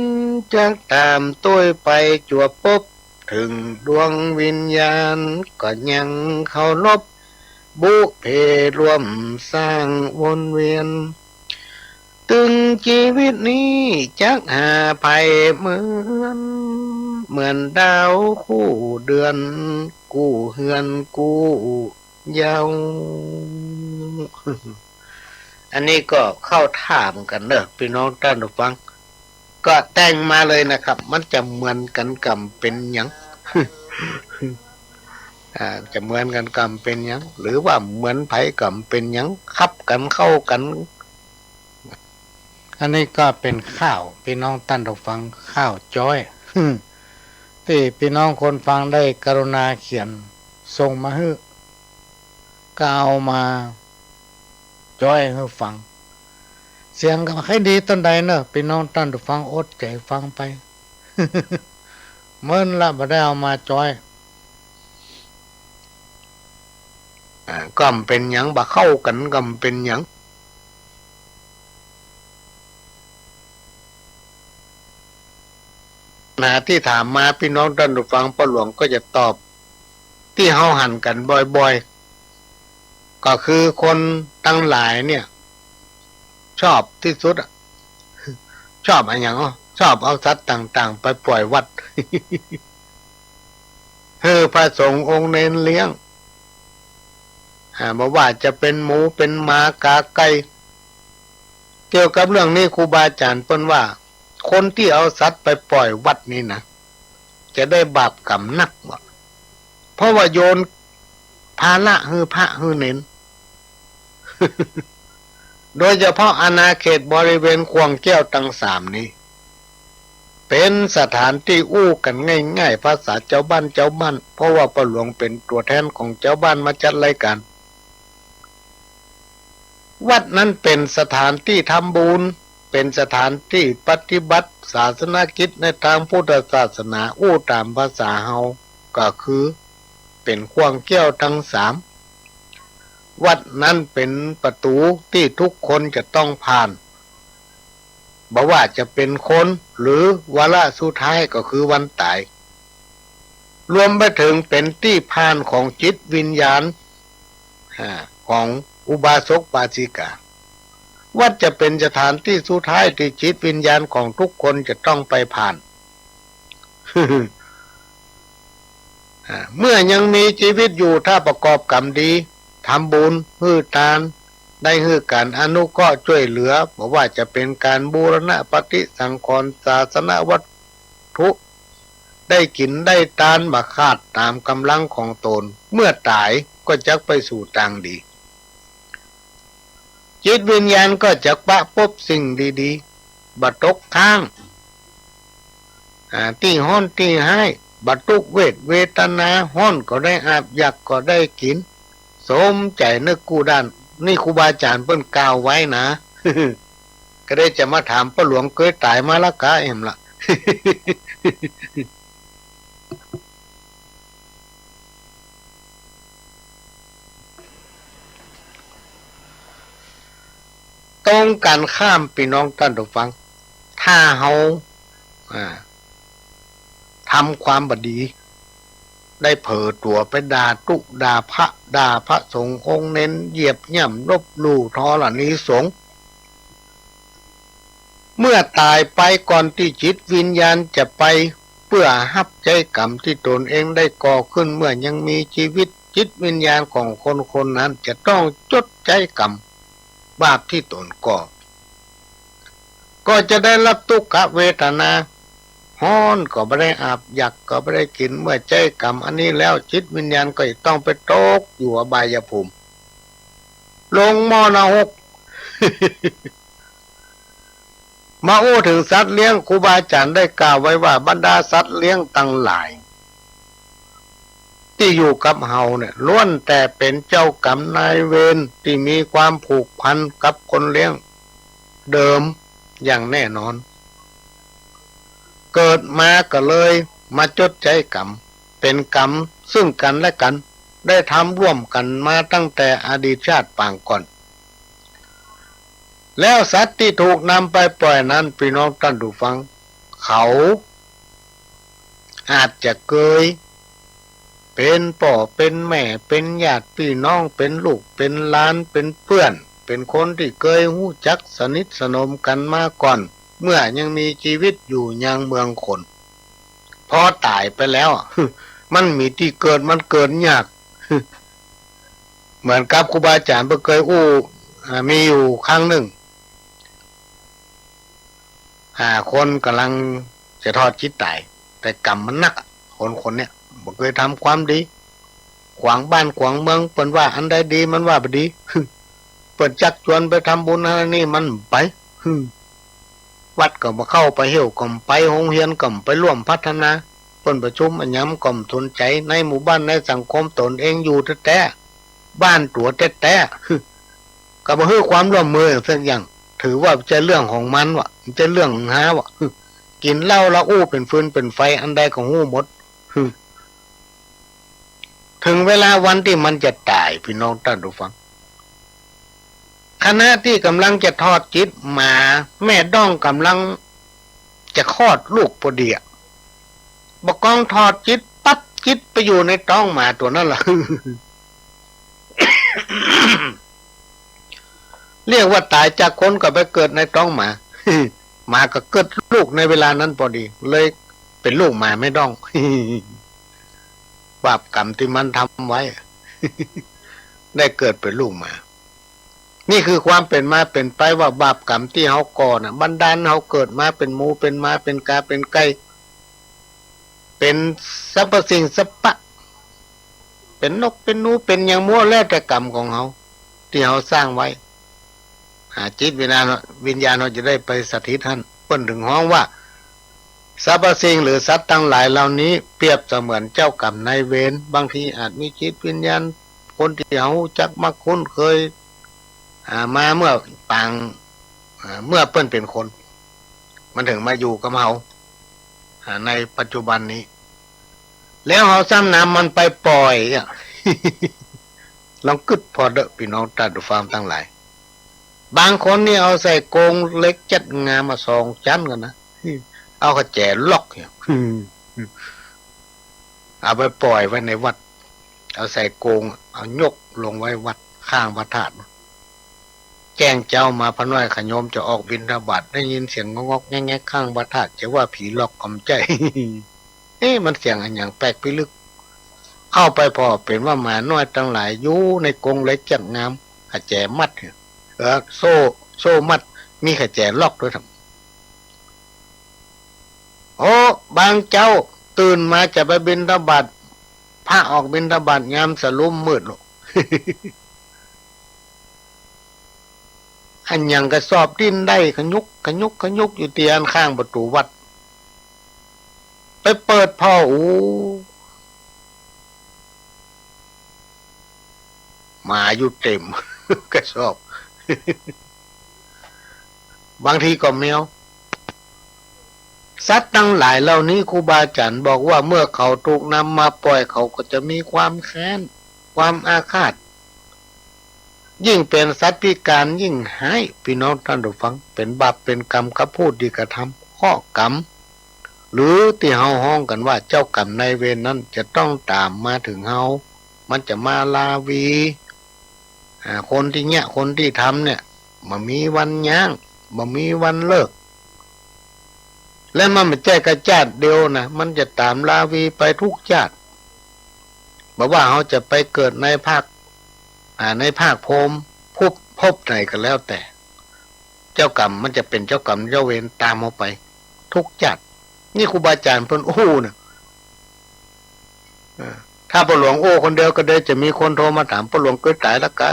จักต๋ามตวยไปจวบปบ เถิงดวงวิญญาณก็ยังเคารพ บุพเพร่วมสร้างวนเวียน ตึงจีวิตนี้จักหาใผเหมือน เหมือนดาวคู่เดือน กู้เฮือนกู้เย้า อันนี้ก็เข้าท่าเหมือนกั๋นเน่อ ปี้น้องต้านผู้ฟัง ก็แต่งมาเลยนะครับ มันจะเหมือนกั๋นก่ำเป๋นหยัง อ่า จะเหมือนกั๋นก่ำเป๋นหยัง หรือว่าเหมือนใผก่ำเป๋นหยัง ขับกั๋นเข้ากั๋น อันนี้ก็เป๋นข่าว ปี้น้องต้านผู้ฟัง ข่าวจ้อย ตี้ปี้น้องคนฟังได้กรุณาเขียนส่งมาหื้อ ก็เอามาจ้อยหื้อฟัง เสียงก็บ่ใค่ดีต้นใดเน่อ ปี้น้องต้านผู้ฟังอดใจ๋ฟังไป เมินละบ่ได้เอามาจ้อย อ่า ก่ำเป๋นหยัง บ่เข้ากั๋น ก่ำเป๋นหยัง นะ ตี้ถามมา ปี้น้องต้านผู้ฟัง ป้อหลวงก็จะตอบ ตี้เฮาหันกั๋นบ่อยๆ ก็คือคนตังหลายเนี่ย ชอบตี้สุดอะ ชอบอะหยังอ้อ ชอบเอาสัตว์ต่างๆ ไปป่อยวัด หื้อพระสงฆ์องค์เณรเลี้ยง อ่า บ่ว่าจะเป๋นหมู เป๋นหมา ก๋า ไก่ เกี่ยวกับเรื่องนี้ครูบาอาจ๋ารย์เปิ้นว่า คนตี้เอาสัตว์ไปป่อยวัดนี่นะ จะได้บาปกรรมนักว่ะ เพราะว่าโยนภาระหื้อพระหื้อเณร โดยเฉพาะอาณาเขตบริเวณข่วงแก้วตังสามนี้ เป๋นสถานตี้อู้กั๋นง่ายๆ ภาษาจาวบ้านจาวบ้าน เพราะว่าป้อหลวงเป๋นตั๋วแทนของจาวบ้านมาจัดรายก๋าน วัดนั้นเป๋นสถานตี้ทำบุญ เป๋นสถานตี้ปฏิบัติศาสนกิจในตางพุทธศาสนา อู้ต๋ามภาษาเฮาก็คือเป๋นข่วงแก้วตังสาม วัดนั้นเป๋นประตู๋ตี้ทุกคนจะต้องผ่าน บ่ว่าจะเป๋นคน หรือวาระสุดท้ายก็คือวันต๋าย รวมไปเถิงเป๋นตี้ผ่านของจิตวิญญาณ อ่า ของอุบาสกอุบาสิกา วัดจะเป๋นสถานตี้สุดท้ายตี้จิตวิญญาณของทุกคนจะต้องไปผ่าน อ่า เมื่อยังมีจีวิตอยู่ ถ้าประกอบกรรมดี ทำบุญ หื้อตาน ได้หื้อก๋านอนุเคราะห์จ้วยเหลือ บ่ว่าจะเป๋นก๋านบูรณะปฏิสังขรณ์ศาสนวัตถุ ได้กิ๋นได้ตานบ่ขาดต๋ามก๋ำลังของต๋น เมื่อต๋ายก็จักไปสู่ตางดี จิตวิญญาณก็จักปะปบสิ่งดีๆ บ่ตกค้าง อ่า ตี้ฮ้อนตี้ฮ้าย บ่ตุ๊กเวทเวทนา ฮ้อนก็ได้อาบ อยากก็ได้กิ๋น สมใจ๋นึกกู้ด้าน นี่ครูบาอาจ๋ารย์เปิ้นกล่าวไว้นะ ก็ได้จะมาถามป้อหลวงเกยต๋ายมาละกา แหมละ ตรงกั๋นข้าม ปี้น้องต้านผู้ฟัง ถ้าเฮา อ่า ทำความบ่ดี ได้เผลอตั๋วไปด่าตุ๊ด่าพระ ด่าพระสงฆ์องค์เณร เหยียบย่ำลบหลู่ธรณีสงฆ์ เมื่อต๋ายไปก่อนตี้จิตวิญญาณจะไปเปื้อฮับใจ๊กรรมตี้ต๋นเองได้ก่อขึ้นเมื่อยังมีจีวิต จิตวิญญาณของคนคนนั้นจะต้องจดใจ๊กรรมบาปตี้ต๋นก่อ ก็จะได้ฮับตุ๊กขเวทนา ฮ้อนก็บ่ได้อาบ อยากก็บ่ได้กิ๋น เมื่อใจ๊กรรมอันนี้แล้ว จิตวิญญาณก็จะต้องไปตกอยู่อบายภูมิ ลงหม้อนรก มาอู้เถิงสัตว์เลี้ยง ครูบาอาจ๋ารย์ได้กล่าวไว้ว่า บรรดาสัตว์เลี้ยงตังหลาย ตี้อยู่กับเฮาเนี่ย ล้วนแต่เป๋นเจ้ากรรมนายเวร ตี้มีความผูกพันกับคนเลี้ยงเดิมอย่างแน่นอน เกิดมาก็เลยมาจดใจ๊กรรม เป๋นกรรมซึ่งกั๋นและกั๋น ได้ทำร่วมกั๋นมาตั้งแต่อดีตชาติปางก่อน แล้วสัตว์ตี้ถูกนำไปปล่อยนั้น ปี้น้องต้านผู้ฟัง เขาอาจจะเกยเป๋นป้อเป๋นแม่ เป๋นญาติปี้น้อง เป๋นลูกเป๋นหลาน เป๋นเปื้อน เป๋นคนตี้เกยฮู้จักสนิทสนมกั๋นมาก่อน เมื่อยังมีจีวิตอยู่ยังเมืองคน พอต๋ายไปแล้ว มันบ่มีตี้เกิด มันเกิดยาก เหมือนกับครูบาอาจ๋ารย์เปิ้นเกยอู้ อ่า มีอยู่ครั้งนึ่ง อ่า คนก่ำลังจะทอดจิตต๋าย แต่กรรมมันนักอะ คนคนเนี้ย บ่เกยทำความดี ขวางบ้านขวางเมือง เปิ้นว่าอันใดดี มันว่าบ่ดี เปิ้นจักจวนไปทำบุญอันนี้ มันบ่ไป วัดก็บ่เข้าไป เหี่ยวก็บ่ไป โฮงเฮียนก็บ่ไปร่วมพัฒนา เปิ้นประชุมอะหยังก็บ่สนใจ๋ ในหมู่บ้านในสังคมต๋นเองอยู่แต๊ๆ บ้านตั๋วแต๊ๆ ก็บ่หื้อความร่วมมือสักอย่าง ถือว่าบ่ใจ้เรื่องของมันวะ บ่ใจ้เรื่องของหาวะ กิ๋นเหล้าละอู้เป๋นฟืนเป๋นไฟ อันใดก็ฮู้หมด เถิงเวลาวันตี้มันจะต๋าย ปี้น้องต้านผู้ฟัง ขณะตี้ก่ำลังจะทอดจิต หมาแม่ด้องก่ำลังจะคลอดลูกปอดีอะ บ่ากองทอดจิตปั๊บ จิตไปอยู่ในต๊องหมาตั๋วนั้นละ เรียกว่าต๋ายจากคนก็ไปเกิดในต๊องหมา หมาก็เกิดลูกในเวลานั้นปอดี เลยเป๋นลูกหมาแม่ด้อง บาปกรรมตี้มันทำไว้ ได้เกิดเป๋นลูกหมา นี่คือความเป๋นมาเป๋นไปว่าบาปกรรมตี้เฮาก่อน่ะ บันดาลเฮาเกิดมาเป๋นหมูเป๋นหมาเป๋นก๋าเป๋นไก่ เป๋นสรรพสิ่งสรรพะ เป๋นนกเป๋นหนูเป๋นหยังมั่วแล้วแต่กรรมของเฮาตี้เฮาสร้างไว้ อ่า จิตวิญญาณ วิญญาณเฮาจะได้ไปสถิตหั้น เปิ้นเถิงฮ้องว่า สรรพสิ่งหรือสัตว์ตังหลายเหล่านี้เปรียบเสมือนเจ้ากรรมนายเวร บางทีอาจมีจิตวิญญาณคนตี้เฮาฮู้จักมักคุ้นเคย อ่า มาเมื่อปาง อ่า เมื่อเปิ้นเป๋นคน มันเถิงมาอยู่กับเฮา อ่า ในปัจจุบันนี้ แล้วเฮาซ้ำนำมันไปปล่อยอะ ลองกึ๊ดผ่อเต๊อะ ปี้น้องต้านผู้ฟังตังหลาย บางคนนี่เอาใส่โกรงเหล็กจัดงามมาสองชั้นกั๋นนะ เอากระแจล็อกเนี่ย เอาไปปล่อยไว้ในวัด เอาใส่โกรง เอายกลงไว้วัดข้างพระธาตุ แจ้งเจ๊ามา พระน้อยข้าโยมจะออกบิณฑบาต ได้ยินเสียงง็อกๆ แง็กๆ ข้างพระธาตุ จะว่าผีล็อกก็บ่ใจ้ เอ๊ะ มันเสียงอะหยังแปลกพิลึก เข้าไปผ่อเป๋นว่าหมาน้อยตังหลายอยู่ในกรงเหล็กเจื้อกงาม ขะแจมัด เออ โซ่ โซ่มัด มีขะแจล็อกตวยทำ โอ้ บางเจ๊าตื่นมาจะไปบิณฑบาต พระออกบิณฑบาตยามสะลุมมืดลูก อันหยังกระสอบดิ้นได้ขยุกขยุกขยุกอยู่ตี้อันข้างประตู๋วัด ไปเปิดผ่อ โอ้ หมาอยู่เต็มกระสอบ บางทีก็แมว สัตว์ตังหลายเหล่านี้ครูบาอาจ๋ารย์บอกว่าเมื่อเขาถูกนำมาป่อยเขาก็จะมีความแค้น ความอาฆาต ยิ่งเป๋นสัตว์พิก๋านยิ่งฮ้าย ปี้น้องต้านผู้ฟัง เป๋นบาปเป๋นกรรมกับผู้ตี้กระทำ เคราะห์กรรม หรือตี้เฮาฮ้องกั๋นว่าเจ้ากรรมนายเวรนั้นจะต้องต๋ามมาเถิงเฮา มันจะมาลาวี อ่า คนตี้เยียะ คนตี้ทำเนี่ย บ่มีวันยั้ง บ่มีวันเลิก และมันบ่ใจ้กระจาติเดียวนะ มันจะต๋ามลาวีไปกู้จาติ บ่ว่าเฮาจะไปเกิดในภาค อ่า ในภาคพรหมภพ ภพไหนก็แล้วแต่ เจ้ากรรมมันจะเป๋นเจ้ากรรมเจ้าเวรต๋ามเฮาไปกู้จาติ นี่ครูบาอาจ๋ารย์เปิ้นอู้นะ เออ ถ้าป้อหลวงอู้คนเดียวก็ได้ จะมีคนโทรมาถาม ป้อหลวงเกยต๋ายละก้า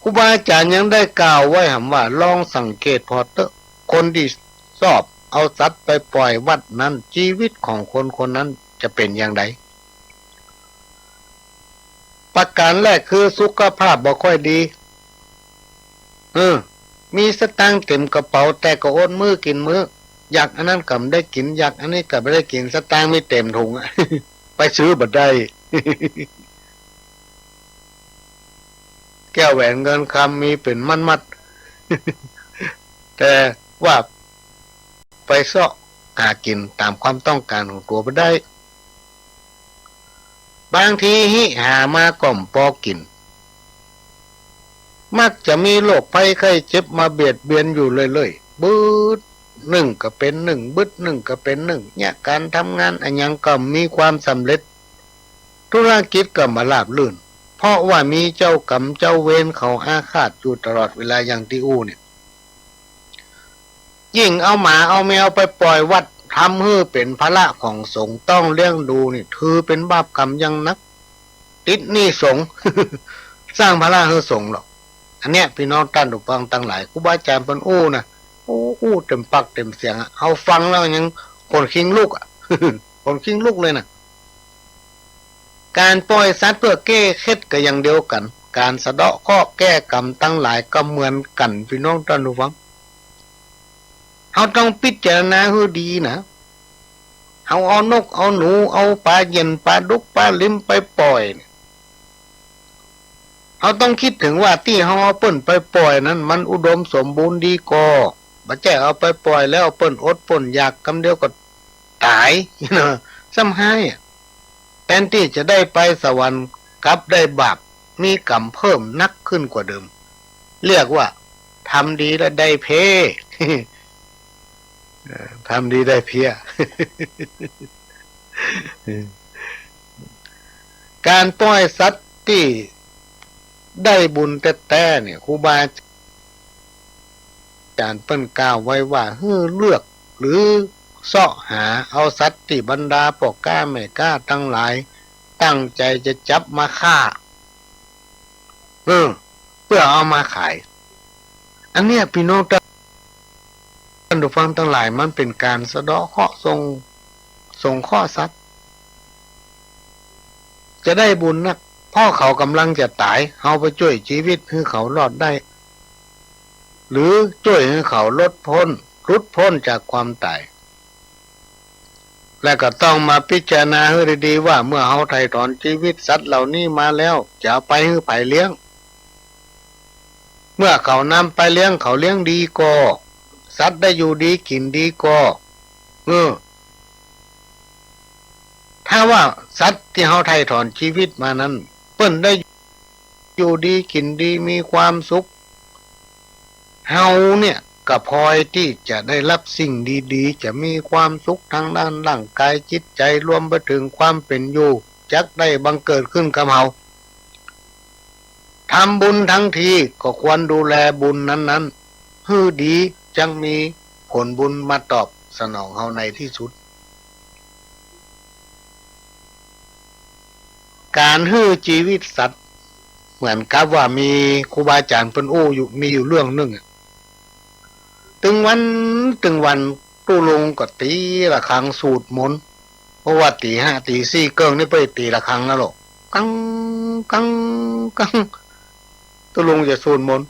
ครูบาอาจ๋ารย์ยังได้กล่าวไว้หำว่า ลองสังเกตผ่อเต๊อะ คนตี้ชอบเอาสัตว์ไปป่อยวัดนั้น จีวิตของคนคนนั้นจะเป๋นอย่างใด ประก๋านแรกคือสุขภาพบ่ค่อยดี เออ มีสตางค์เต๋มกระเป๋า แต่ก็อดมื้อกิ๋นมื้อ อยากอันนั้นก็บ่ได้กิ๋น อยากอันนี้ก็บ่ได้กิ๋น สตางค์มีเต๋มถุงอะ ไปซื้อบ่ได้ แก้วแหวนเงินคำมีเป๋นมัดๆ แต่ว่าไปเซาะหากิ๋นต๋ามความต้องก๋านของตั๋วบ่ได้ บางทีฮิหามาก็บ่ปอกิ๋น มักจะมีโรคภัยไข้เจ็บมาเบียดเบียนอยู่เรื่อยๆ บึดนึ่งก็เป๋นนึ่ง บึดนึ่งก็เป๋นนึ่ง เยียะก๋านทำงานอะหยังก็บ่มีความสำเร็จ ธุรกิจก็บ่ราบรื่น เพราะว่ามีเจ้ากรรมเจ้าเวรเขาอาฆาตอยู่ตลอดเวลาอย่างตี้อู้เนี่ย ยิ่งเอาหมาเอาแมวไปป่อยวัด ทำหื้อเป๋นภาระของสงฆ์ ต้องเลี้ยงดูนี่ ถือเป๋นบาปกรรมอย่างนัก ติดหนี้สงฆ์ สร้างภาระหื้อสงฆ์หรอก อันเนี้ย ปี้น้องต้านผู้ฟังตังหลาย ครูบาอาจ๋ารย์เปิ้นอู้นะ อู้ อู้เต๋มปากเต๋มเสียงอะ เฮาฟังแล้วยังขนคิงลุกอะ ขนคิงลุกเลยนะ ก๋านป่อยสัตว์เปื้อแก้เข็ดก็อย่างเดียวกั๋น ก๋านสะเดาะเคราะห์แก้กรรมตังหลายก็เหมือนกั๋น ปี้น้องต้านผู้ฟัง เฮาต้องพิจารณาหื้อดีนะ เฮาเอานก เอาหนู เอาป๋าเย็น ป๋าดุก ป๋าลิมไปป่อยเนี่ย เฮาต้องกึ๊ดเถิงว่าตี้เฮาเอาเปิ้นไปป่อยนั้นมันอุดมสมบูรณ์ดีก่อ บ่ใจ้เอาไปป่อยแล้วเปิ้นอดเปิ้นอยากกำเดียวก็ต๋าย นะ ซ้ำฮ้ายอะ แตนตี้จะได้ไปสวรรค์กลับได้บาป มีกรรมเพิ่มนักขึ้นกว่าเดิม เรียกว่าทำดีแล้วได้เพ้ เอ่อ ทำดีได้เพี้ย ก๋านป่อยสัตว์ตี้ได้บุญแต๊ๆ เนี่ย ครูบาอาจ๋ารย์เปิ้นกล่าวไว้ว่า หื้อเลือกหรือเซาะหาเอาสัตว์ตี้บรรดาป้อก๊าแม่ก๊าตังหลายตั้งใจ๋จะจับมาฆ่า เออ เปื้อเอามาขาย อันเนี้ย ปี้น้องต้านผู้ฟังตังหลาย มันเป๋นก๋านสะเดาะเคราะห์ สง สงเคราะห์สัตว์ จะได้บุญนัก เพราะเขาก่ำลังจะต๋าย เฮาไปจ้วยจีวิตหื้อเขารอดได้ หรือจ้วยหื้อเขาหลุดป๊น หลุดป๊นจากความต๋าย และก็ต้องมาพิจารณาหื้อดีๆ ว่าเมื่อเฮาไถ่ถอนจีวิตสัตว์เหล่านี้มาแล้ว จะเอาไปหื้อใผเลี้ยง เมื่อเขานำไปเลี้ยง เขาเลี้ยงดีก่อ สัตว์ได้อยู่ดีกิ๋นดีก่อ เออ ถ้าว่าสัตว์ตี้เฮาไถ่ถอนจีวิตมานั้น เปิ้นได้อยู่ดีกิ๋นดี มีความสุข เฮาเนี่ย ก็พลอยตี้จะได้ฮับสิ่งดีๆ จะมีความสุขตางด้านร่างก๋ายจิตใจ๋ รวมไปเถิงความเป๋นอยู่ จักได้บังเกิดขึ้นกับเฮา ทำบุญตังทีก็ควรดูแลบุญนั้นๆ หื้อดี จักมีผลบุญมาตอบสนองเฮาในตี้สุด ก๋านหื้อจีวิตสัตว์ เหมือนกับว่ามีครูบาอาจ๋ารย์เปิ้นอู้อยู่ มีอยู่เรื่องนึ่งอะ ตึงวัน ตึงวัน ตุ๊ลุงก็ตี๋ระฆังสูตรมนต์ เพราะว่าตี๋ห้า ตี๋สี่เกิ่งนี่ไปตี๋ระฆังแล้วลอ กัง กัง กัง ตุ๊ลุงจะสูตรมนต์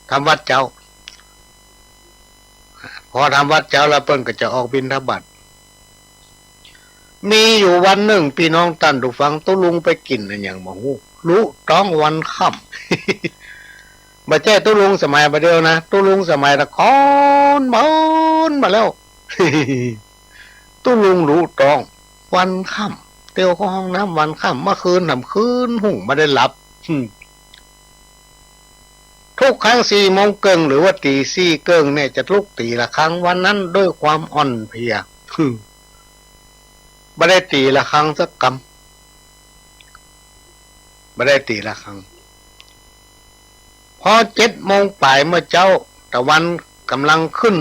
ทำวัตรเจ๊า พอทำวัตรเจ๊าแล้วเปิ้นก็จะออกบิณฑบาต มีอยู่วันนึ่ง ปี้น้องต้านผู้ฟัง ตุ๊ลุงไปกิ๋นอะหยังบ่ฮู้ ลุต๊องวันค่ำ บ่ใจ้ตุ๊ลุงสมัยบ่าเดี่ยวนะ ตุ๊ลุงสมัยตะกอนโบ๋นมาแล้ว ตุ๊ลุงลุต๊องวันค่ำ เตียวเข้าห้องน้ำวันค่ำ เมื่อคืนหนำคืนหุงบ่ได้หลับ ทุกครั้งสี่โมงเกิ่งหรือว่าตี๋สี่เกิ่งเนี่ย จะลุกตี๋ระฆังวันนั้นด้วยความอ่อนเพลีย บ่ได้ตี๋ระฆังสักกำ บ่ได้ตี๋ระฆัง พอเจ็ดโมงป๋ายเมื่อเจ๊า ตะวันก่ำลังขึ้น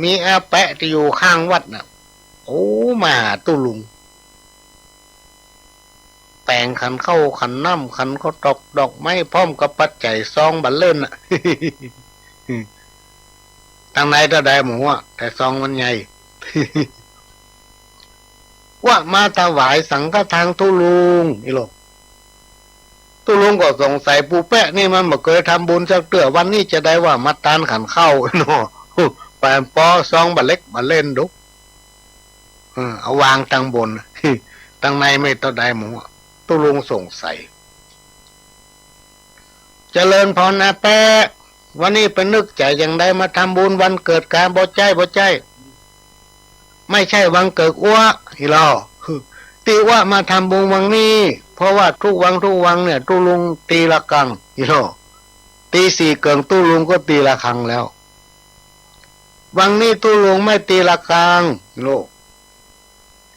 มีอาแปะตี้อยู่ข้างวัดน่ะ โอ้ มาหาตุ๊ลุง แป๋งขันข้าวขันน้ำ ขันข้าวตอก ดอกไม้ พร้อมกับปัจจัยซองบ่าเล่นน่ะ ตังในเต้าใดหมู่อะ แต่ซองมันใหญ่ ว่ามาถวายสังฆทานตุ๊ลุง อี้ลอ ตุ๊ลุงก็สงสัย ปู่แป๊ะนี่มันบ่เกยทำบุญสักเตื้อ วันนี้จะได้ว่ามาตานขันข้าวเนาะ ไปปอซองบ่าเล็กบ่าเล่นดู เออ เอาวางตังบน ตังในไม่เต้าใดหมู่อะ ตุ๊ลุงสงสัย เจริญพรอาแปะ วันนี้ไปนึกใจ๋จั่งใดมาทำบุญวันเกิดกา บ่ใจ้ บ่ใจ้ ไม่ใช่วันเกิดอั้ว อี้ลอ ตี้อั้วมาทำบุญวันนี้ เพราะว่าทุกวันทุกวันเนี่ย ตุ๊ลุงตีระฆัง อี้ลอ ตี๋สี่เกิ่งตุ๊ลุงก็ตีระฆังแล้ว วันนี้ตุ๊ลุงไม่ตีระฆัง อี้ลอ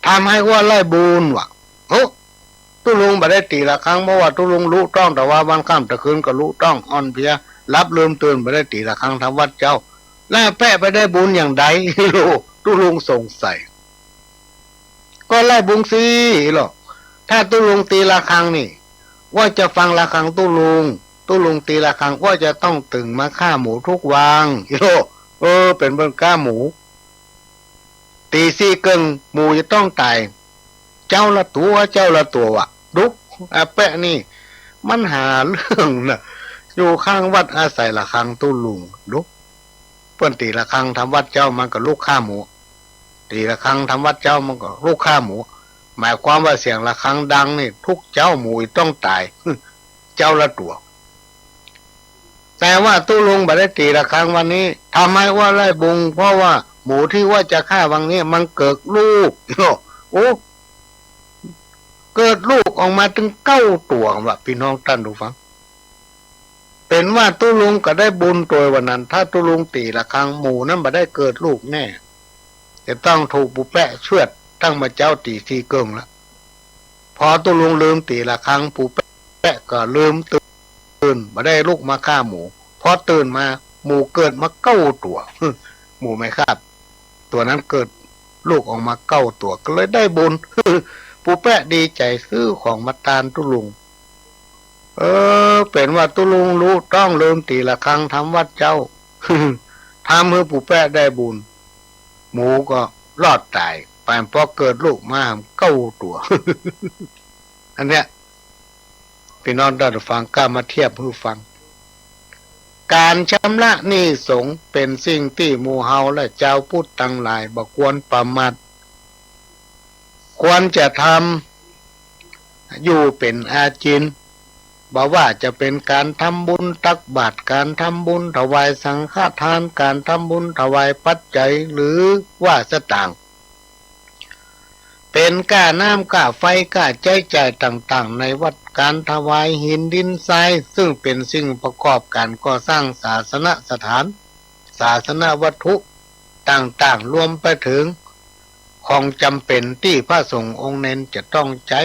ทำหื้ออั้วได้บุญว่ะ โอ้ ตุ๊ลุงบ่ได้ตี๋ระฆัง เพราะว่าตุ๊ลุงลุต๊อง แต่ว่าวันค่ำตะคืนก็ลุต๊อง อ่อนเพลีย หลับลืมตื่น บ่ได้ตี๋ระฆังทำวัตรเจ๊า แล้วอาแปะไปได้บุญอย่างใด ตุ๊ลุงสงสัย ก็ได้บุญสิ อี้ลอ ถ้าตุ๊ลุงตีระฆังนี่ อั้วจะฟังระฆังตุ๊ลุง ตุ๊ลุงตีระฆัง อั้วจะต้องตื่นมาฆ่าหมูทุกวัน อี้ลอ เออ เป๋นเปิ้นฆ่าหมู ตี๋สี่เกิ่งหมูจะต้องต๋าย เจ๊าละตั๋ว เจ๊าละตั๋วว่ะ ดู อาแปะนี่ มันหาเรื่องนะ อยู่ข้างวัดอาศัยระฆังตุ๊ลุง ดู เปิ้นตี๋ระฆังทำวัตรเจ๊ามันก็ลุกฆ่าหมู ตี๋ระฆังทำวัตรเจ๊ามันก็ลุกฆ่าหมู หมายความว่าเสียงระฆังดังนี่ ทุกเจ๊าหมูจะต้องต๋าย เจ๊าละตั๋ว แต่ว่าตุ๊ลุงบ่ได้ตี๋ระฆังวันนี้ ทำหื้ออั้วได้บุญ เพราะว่าหมูตี้อั้วจะฆ่าวันนี้มันเกิดลูก โอ้ เกิดลูกออกมาตึงเก้าตั๋วว่ะ ปี้น้องต้านผู้ฟัง เป๋นว่าตุ๊ลุงก็ได้บุญตวยวันนั้น ถ้าตุ๊ลุงตี๋ระฆัง หมูนั้นบ่ได้เกิดลูกแน่ จะต้องถูกปู่แป๊ะเฉือดตั้งบ่าเจ๊าตี๋สี่เกิ่งละ พอตุ๊ลุงลืมตี๋ระฆัง ปู่แป๊ะก็ลืมตื่น บ่ได้ลุกมาฆ่าหมู พอตื่นมา หมูเกิดมาเก้าตั๋ว หมูแม่คาบตั๋วนั้นเกิดลูกออกมาเก้าตั๋ว ก็เลยได้บุญ ปู่แป๊ะดีใจ๋ ซื้อของมาตานตุ๊ลุง เออ เป๋นว่าตุ๊ลุงลุต๊องลืมตี๋ระฆังทำวัตรเจ๊า ทำหื้อปู่แป๊ะได้บุญ หมูก็รอดต๋าย ไปปอเกิดลูกมาเก้าตั๋ว อันเนี้ย ปี้น้องต้านผู้ฟัง ก้ามาเทียบหื้อฟัง ก๋านชำระหนี้สงฆ์เป๋นสิ่งตี้หมู่เฮาและจาวพุทธตังหลายบ่ควรประมาท ควรจะทำอยู่เป๋นอาจิณ บ่ว่าจะเป๋นก๋านทำบุญตักบาตร ก๋านทำบุญถวายสังฆทาน ก๋านทำบุญถวายปัจจัย หรือว่าสตางค์ เป๋นก้าน้ำก้าไฟ ก้าใจ๊จ่ายต่างๆ ในวัด ก๋านถวายหินดินทราย ซึ่งเป๋นสิ่งประกอบก๋านก่อสร้างศาสนสถาน ศาสนวัตถุต่างๆ รวมไปเถิงของจ๋ำเป๋นตี้พระสงฆ์องค์เณรจะต้องใจ๊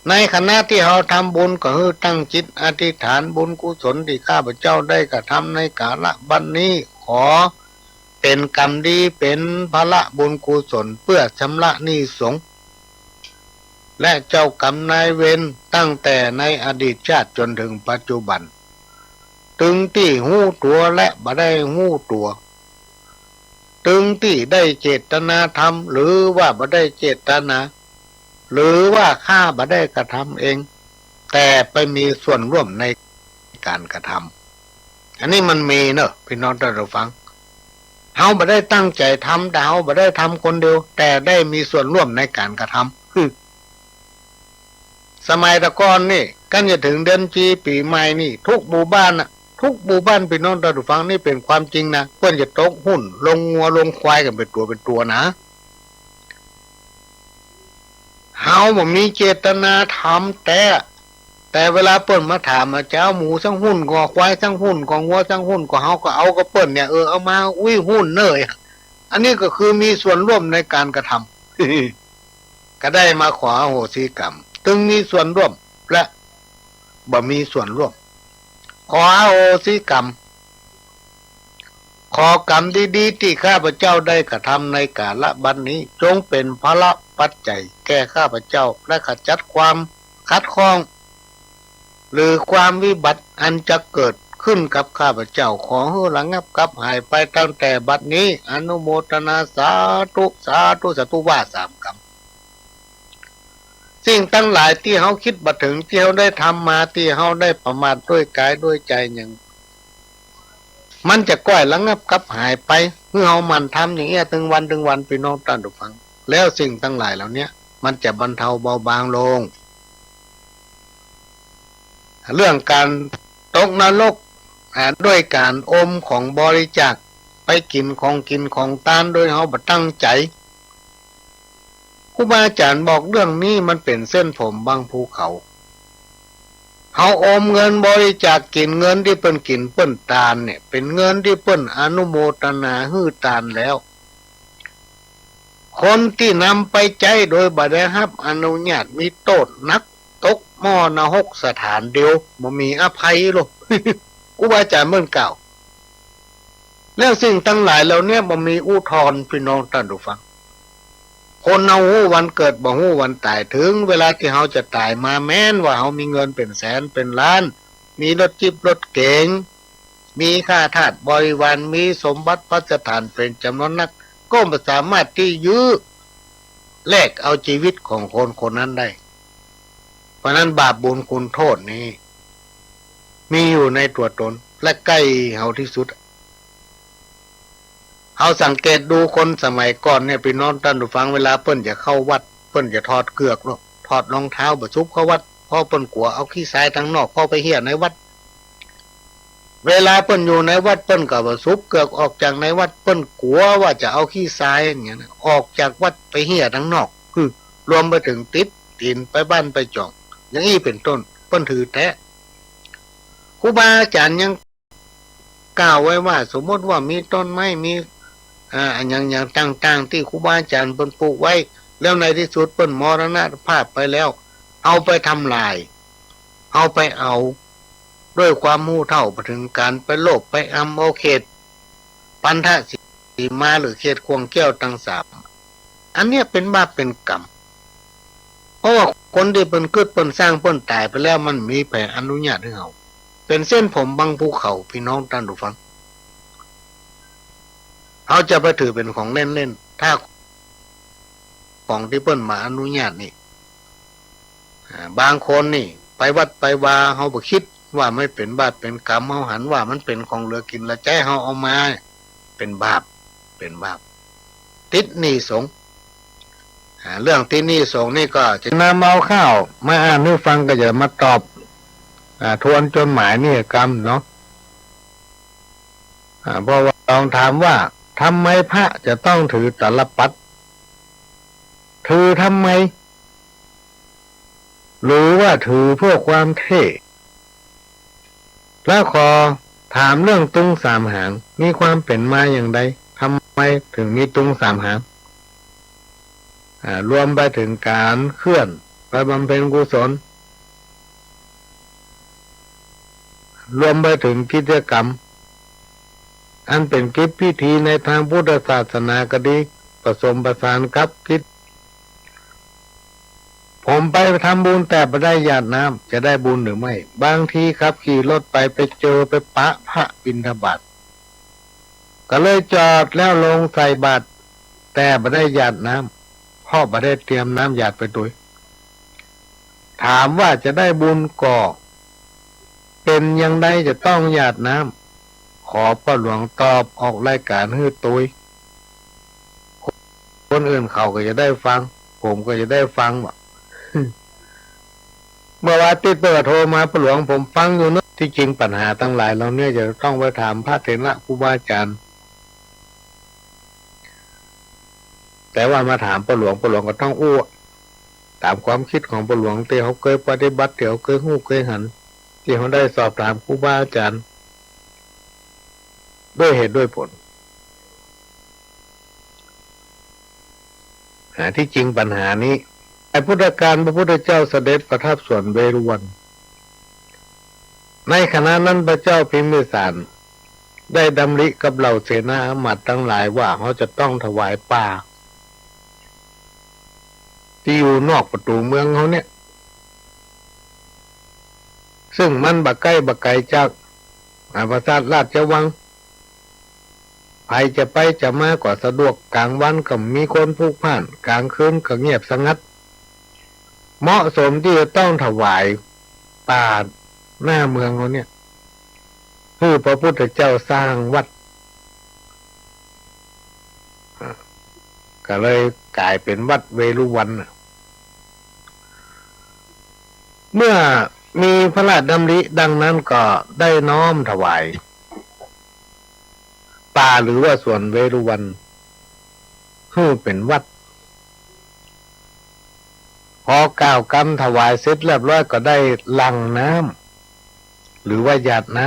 ในขณะตี้เฮาทำบุญก็หื้อตั้งจิตอธิษฐาน บุญกุศลตี้ข้าพเจ้าได้กระทำในกาละบัดนี้ ขอเป๋นก๋รรมดี เป๋นผละบุญกุศล เปื้อชำระหนี้สงฆ์ และเจ้ากรรมนายเวรตั้งแต่ในอดีตชาติจ๋นเถิงปัจจุบัน ตึงตี้ฮู้ตั๋วและบ่ได้ฮู้ตั๋ว ตึงตี้ได้เจตนาทำหรือว่าบ่ได้เจตนา หรือว่าข้าบ่ได้กระทำเอง แต่ไปมีส่วนร่วมในก๋านกระทำ อันนี้มันมีเนอะ พี่น้องต้านผู้ฟัง เฮาบ่ได้ตั้งใจ๋ทำ แต่เฮาบ่ได้ทำคนเดียว แต่ได้มีส่วนร่วมในก๋านกระทำ สมัยตะก่อนนี่ กั๋นจะเถิงเดือนจีปี๋ใหม่นี่ กู้หมู่บ้านน่ะ กู้หมู่บ้าน พี่น้องต้านผู้ฟัง นี่เป๋นความจริงนะ เปิ้นจะตกหุ้น ลงงัวลงควายกั๋นเป๋นตั๋วเป๋นตั๋วนะ เฮาบ่มีเจตนาทำแต๊ แต่เวลาเปิ้นมาถามว่าจะเอาหมูสักหุ้นก่อ ควายสักหุ้นก่อ งัวสักหุ้นก่อ เฮาก็เอากับเปิ้นเนี่ย เออ เอามา อุ๊ย หุ้นเน่อ อันนี้ก็คือมีส่วนร่วมในก๋านกระทำ ก็ได้มาขออโหสิกรรม ตึงมีส่วนร่วมและบ่มีส่วนร่วม ขออโหสิกรรม ขอกรรมดีๆ ตี้ข้าพเจ้าได้กระทำในกาละบัดนี้ จงเป๋นผละปัจจัยแก่ข้าพเจ้า และขจัดความขัดข้อง หรือความวิบัติอันจะเกิดขึ้นกับข้าพเจ้า ขอหื้อระงับกลับหายไปตั้งแต่บัดนี้ อนุโมทนา สาธุ สาธุ สาธุ ว่าสามกำ สิ่งตังหลายตี้เฮากึ๊ดบ่เถิง ตี้เฮาได้ทำมา ตี้เฮาได้ประมาทด้วยก๋ายด้วยใจ๋หยัง มันจะก้อยระงับกลับหายไป หื้อเฮาหมั่นทำอย่างเอี้ย ตึงวันตึงวัน พี่น้องต้านผู้ฟัง แล้วสิ่งตังหลายเหล่าเนี้ย มันจะบรรเทาเบาบางลง เรื่องก๋านตกนรก อ่า ด้วยก๋านอมของบริจาค ไปกิ๋นของกิ๋นของตานโดยเฮาบ่ตั้งใจ๋ ครูบาอาจ๋ารย์บอกเรื่องนี้มันเป๋นเส้นผมบางภูเขา เฮาอมเงินบริจาค กิ๋นเงินตี้เปิ้นกิ๋นเปิ้นตานเนี่ย เป๋นเงินตี้เปิ้นอนุโมทนาหื้อตานแล้ว คนตี้นำไปใจ๊โดยบ่ได้ฮับอนุญาต มีโต้ษหนัก ตกหม้อนรกสถานเดียว บ่มีอภัยหรอก ครูบาอาจ๋ารย์เปิ้นกล่าว แล้วสิ่งตังหลายเหล่าเนี้ยบ่มีอุทธรณ์ พี่น้องต้านผู้ฟัง คนเฮาฮู้วันเกิดบ่ฮู้วันต๋าย เถิงเวลาตี้เฮาจะต๋ายมา แม้นว่าเฮามีเงินเป๋นแสนเป๋นล้าน มีรถจี๊ปรถเก๋ง มีข้าทาสบริวาร มีสมบัติภัสถานเป๋นจ๋ำนวนนัก ก็บ่สามารถตี้ยื้อแลกเอาจีวิตของคนคนนั้นได้ เพราะนั้นบาปบุญคุณโทษนี้ มีอยู่ในตั๋วตน และใก้เฮาตี้สุด เฮาสังเกตดูคนสมัยก่อนเนี่ย พี่น้องต้านผู้ฟัง เวลาเปิ้นจะเข้าวัด เปิ้นจะถอดเกือกเนาะ ถอดรองเท้าบ่สุบเข้าวัด เพราะเปิ้นกั๋วเอาขี้ทรายตังนอกเข้าไปเหี่ยในวัด เวลาเปิ้นอยู่ในวัดเปิ้นก็บ่สุบเกือกออกจากในวัด เปิ้นกั๋วว่าจะเอาขี้ทรายอย่างเงี้ยนะ ออกจากวัดไปเหี่ยตังนอก คือรวมไปเถิงติดตี๋นไปบ้านไปจ่อง อย่างอี้เป๋นต้น เปิ้นถือแต๊ ครูบาอาจ๋ารย์ยังกล่าวไว้ว่า สมมติว่ามีต้นไม้ มี อ่า อะหยังๆ ต่างๆ ตี้ครูบาอาจ๋ารย์เปิ้นปลูกไว้ แล้วในตี้สุดเปิ้นมรณภาพไปแล้ว เฮาไปทำลาย เฮาไปเอา ด้วยความฮู้เท่าบ่เถิงก๋าน ไปโลภ ไปอำเอาเขตปัณฑสีมา หรือเขตข่วงแก้วตังสาม อันเนี้ยเป๋นบาปเป๋นกรรม เพราะว่าคนตี้เปิ้นกึ๊ดเปิ้นสร้างเปิ้นต๋ายไปแล้ว มันบ่มีใผอนุญาตหื้อเฮา เป๋นเส้นผมบางภูเขา พี่น้องต้านผู้ฟัง เฮาจะไปถือเป๋นของเล่นๆ ถ้าของตี้เปิ้นบ่อนุญาตนี่ อ่า บางคนนี่ไปวัดไปวา เฮาบ่กึ๊ดว่ามันเป๋นบาปเป๋นกรรม เฮาหันว่ามันเป๋นของเหลือกิ๋นเหลือใจ๊ เฮาเอามา เป๋นบาป เป๋นบาป ติดหนี้สงฆ์ อ่า เรื่องติดหนี้สงฆ์นี่ก็จะนำเอาข้าวมาอ่านหื้อฟัง ก็จะมาตอบ อ่า ทวนจดหมายนี่กำเนาะ อ่า เพราะว่าลองถามว่า ทำไมพระจะต้องถือตาลปัตร ถือทำไม หรือว่าถือเพื่อความเท่ และขอ ถามเรื่องตุ๊งสามหาง มีความเป๋นมาอย่างใด ทำไมเถิงมีตุ๊งสามหาง อ่า รวมไปเถิงก๋านเคลื่อนไปบำเพ็ญกุศล รวมไปเถิงกิจกรรม อันเป๋นกิจพิธีในตางพุทธศาสนาก็ดี ผสมผสานกับกิจ ผมไปทำบุญแต่บ่ได้หยาดน้ำ จะได้บุญหรือไม่ บางทีขับขี่รถไป ไปเจอ ไปปะพระบิณฑบาต ก็เลยจอดแล้วลงใส่บาตร แต่บ่ได้หยาดน้ำ เพราะบ่ได้เตรียมน้ำหยาดไปตวย ถามว่าจะได้บุญก่อ เป๋นอย่างใดจะต้องหยาดน้ำ ขอป้อหลวงตอบออกรายก๋านหื้อตวย คนอื่นเขาก็จะได้ฟัง ผมก็จะได้ฟัง ว่า เมื่อวันอาทิตย์เปิ้นก็โทรมา ป้อหลวง ผมฟังอยู่เนาะ ที่จริงปัญหาตังหลายเหล่านี้จะต้องไปถามพระเถระครูบาอาจารย์ แต่ว่ามาถามป้อหลวง ป้อหลวงก็ต้องอู้ ต๋ามความกึ๊ดของป้อหลวง ตี้เฮาเกยปฏิบัติ ตี้เฮาเกยฮู้เกยหัน ตี้เฮาได้สอบถามครูบาอาจารย์ ด้วยเหตุด้วยผล อ่า ที่จริงปัญหานี้ ในพุทธกาลพระพุทธเจ้าเสด็จประทับสวนเวฬุวัน ในขณะนั้นพระเจ้าพิมพิสารได้ดำริกับเหล่าเสนาอามาตย์ตังหลายว่า เฮาจะต้องถวายป่า ตี้อยู่นอกประตู๋เมืองเฮาเนี่ย ซึ่งมันบ่ใก้บ่ไก๋จาก อ่า ปราสาทราชวัง ใผจะไปจะมาก็สะดวก ก๋างวันก็บ่มีคนพลุกพล่าน ก๋างคืนก็เงียบสงัด เหมาะสมตี้จะต้องถวายป่าหน้าเมืองเฮาเนี่ย หื้อพระพุทธเจ้าสร้างวัด อ่า ก็เลยก๋ายเป๋นวัดเวฬุวันน่ะ เมื่อมีพระราชดำริดังนั้นก็ได้น้อมถวาย ป่าหรือว่าสวนเวฬุวัน หื้อเป๋นวัด พอกล่าวกำถวายเสร็จเรียบร้อยก็ได้หลั่งน้ำ หรือว่าหยาดน้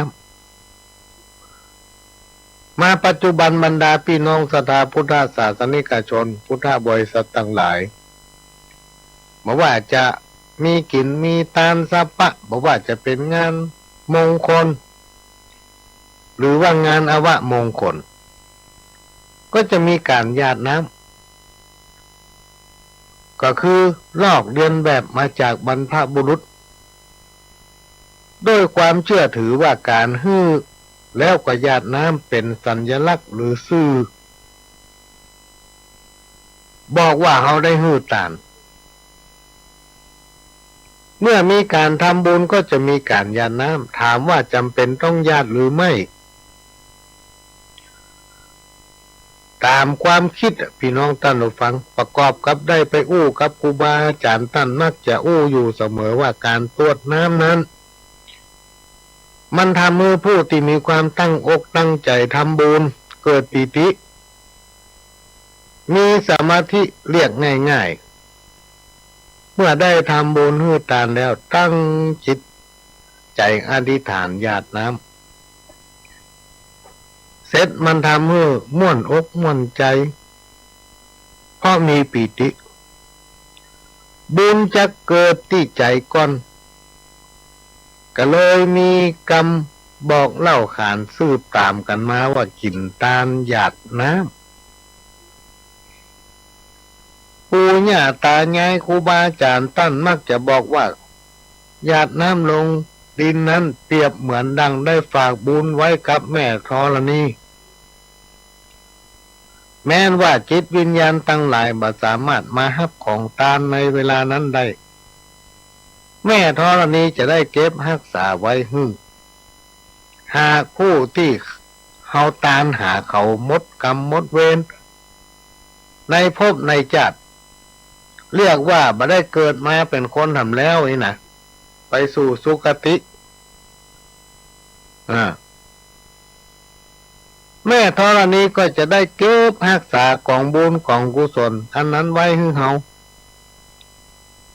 ำ มาปัจจุบันบรรดาปี้น้องศรัทธาพุทธศาสนิกชน พุทธบริษัทตังหลาย บ่ว่าจะมีกิ๋นมีตานสะปะ บ่ว่าจะเป๋นงานมงคล หรือว่างานอวมงคล ก็จะมีก๋านหยาดน้ำ ก็คือลอกเลียนแบบมาจากบรรพบุรุษ ด้วยความเจื้อถือว่าก๋านหื้อแล้วก็หยาดน้ำเป๋นสัญลักษณ์หรือสื่อ บอกว่าเฮาได้หื้อตาน เมื่อมีก๋านทำบุญก็จะมีก๋านหยาดน้ำ ถามว่าจ๋ำเป๋นต้องหยาดหรือไม่ ต๋ามความกึ๊ดอะ ปี้น้องต้านผู้ฟัง ประกอบกับได้ไปอู้กับครูบาอาจ๋ารย์ ต้านมักจะอู้อยู่เสมอว่าก๋านตวดน้ำนั้น มันทำหื้อผู้ตี้มีความตั้งอกตั้งใจ๋ทำบุญเกิดปีติ มีสมาธิ เรียกง่ายๆ เมื่อได้ทำบุญหื้อตานแล้ว ตั้งจิตใจ๋อธิษฐานหยาดน้ำ เสร็จมันทำหื้อม่วนอกม่วนใจ๋ เพราะมีปีติ บุญจักเกิดตี้ใจ๋ก่อน ก็เลยมีกำบอกเล่าขานสืบต๋ามกั๋นมาว่า กิ๋นตานหยาดน้ำ ปู่ย่าต๋ายายครูบาอาจ๋ารย์ต้านมักจะบอกว่า หยาดน้ำลงดินนั้นเปรียบเหมือนดังได้ฝากบุญไว้กับแม่ธรณี แม้นว่าจิตวิญญาณตังหลายบ่สามารถมาฮับของตานในเวลานั้นได้ แม่ธรณีจะได้เก็บฮักษาไว้หื้อ หากผู้ตี้เฮาตานหาเขาหมดกรรมหมดเวร ในภพในจาติ เรียกว่าบ่ได้เกิดมาเป๋นคนหำแล้วนี่นะ ไปสู่สุคติ อ่า แม่ธรณีก็จะได้เก็บฮักษากองบุญกองกุศลอันนั้นไว้หื้อเฮา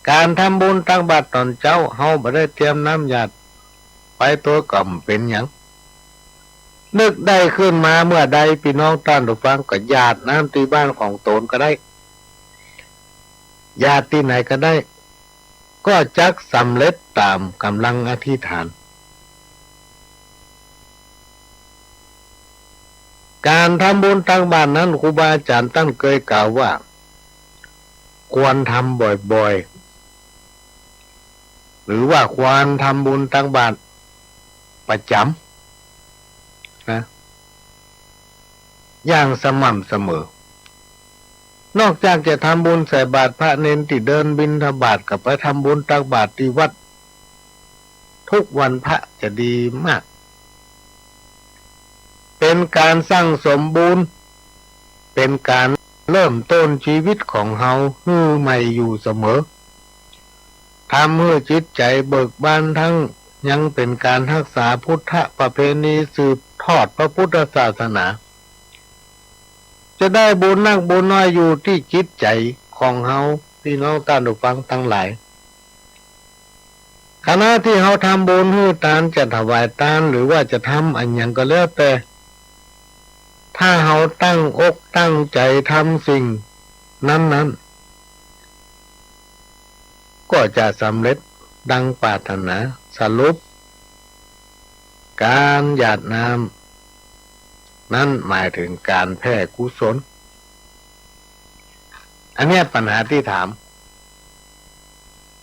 ก๋านทำบุญตักบาตรต๋อนเจ๊า เฮาบ่ได้เตรียมน้ำหยาดไปตวยก็บ่เป๋นหยัง นึกได้ขึ้นมาเมื่อใด ปี้น้องต้านผู้ฟัง ก็หยาดน้ำตี้บ้านของตนก็ได้ หยาดตี้ไหนก็ได้ ก็จักสำเร็จต๋ามก๋ำลังอธิษฐาน ก๋านทำบุญตักบาตรนั้น ครูบาอาจ๋ารย์ต้านเกยกล่าวว่า ควรทำบ่อยๆ หรือว่าควรทำบุญตักบาตรประจ๋ำนะ อย่างสม่ำเสมอ นอกจากจะทำบุญใส่บาตรพระเณรตี้เดินบิณฑบาต ก็ไปทำบุญตักบาตรตี้วัด ทุกวันพระจะดีมาก เป๋นก๋านสั่งสมบุญ เป๋นก๋านเริ่มต้นจีวิตของเฮาหื้อใหม่อยู่เสมอ ทำหื้อจิตใจ๋เบิกบาน ทั้งยังเป๋นก๋านฮักษาพุทธประเพณี สืบทอดพระพุทธศาสนา จะได้บุญนักบุญน้อยอยู่ตี้จิตใจ๋ของเฮา ปี้น้องต้านผู้ฟังตังหลาย ขณะตี้เฮาทำบุญหื้อตาน จะถวายตาน หรือว่าจะทำอะหยังก็แล้วแต่ ถ้าเฮาตั้งอกตั้งใจ๋ทำสิ่งนั้นๆ ก็จะสำเร็จดังปรารถนา สรุป ก๋านหยาดน้ำนั้นหมายเถิงก๋านแผ่กุศล อันเนี้ยปัญหาตี้ถาม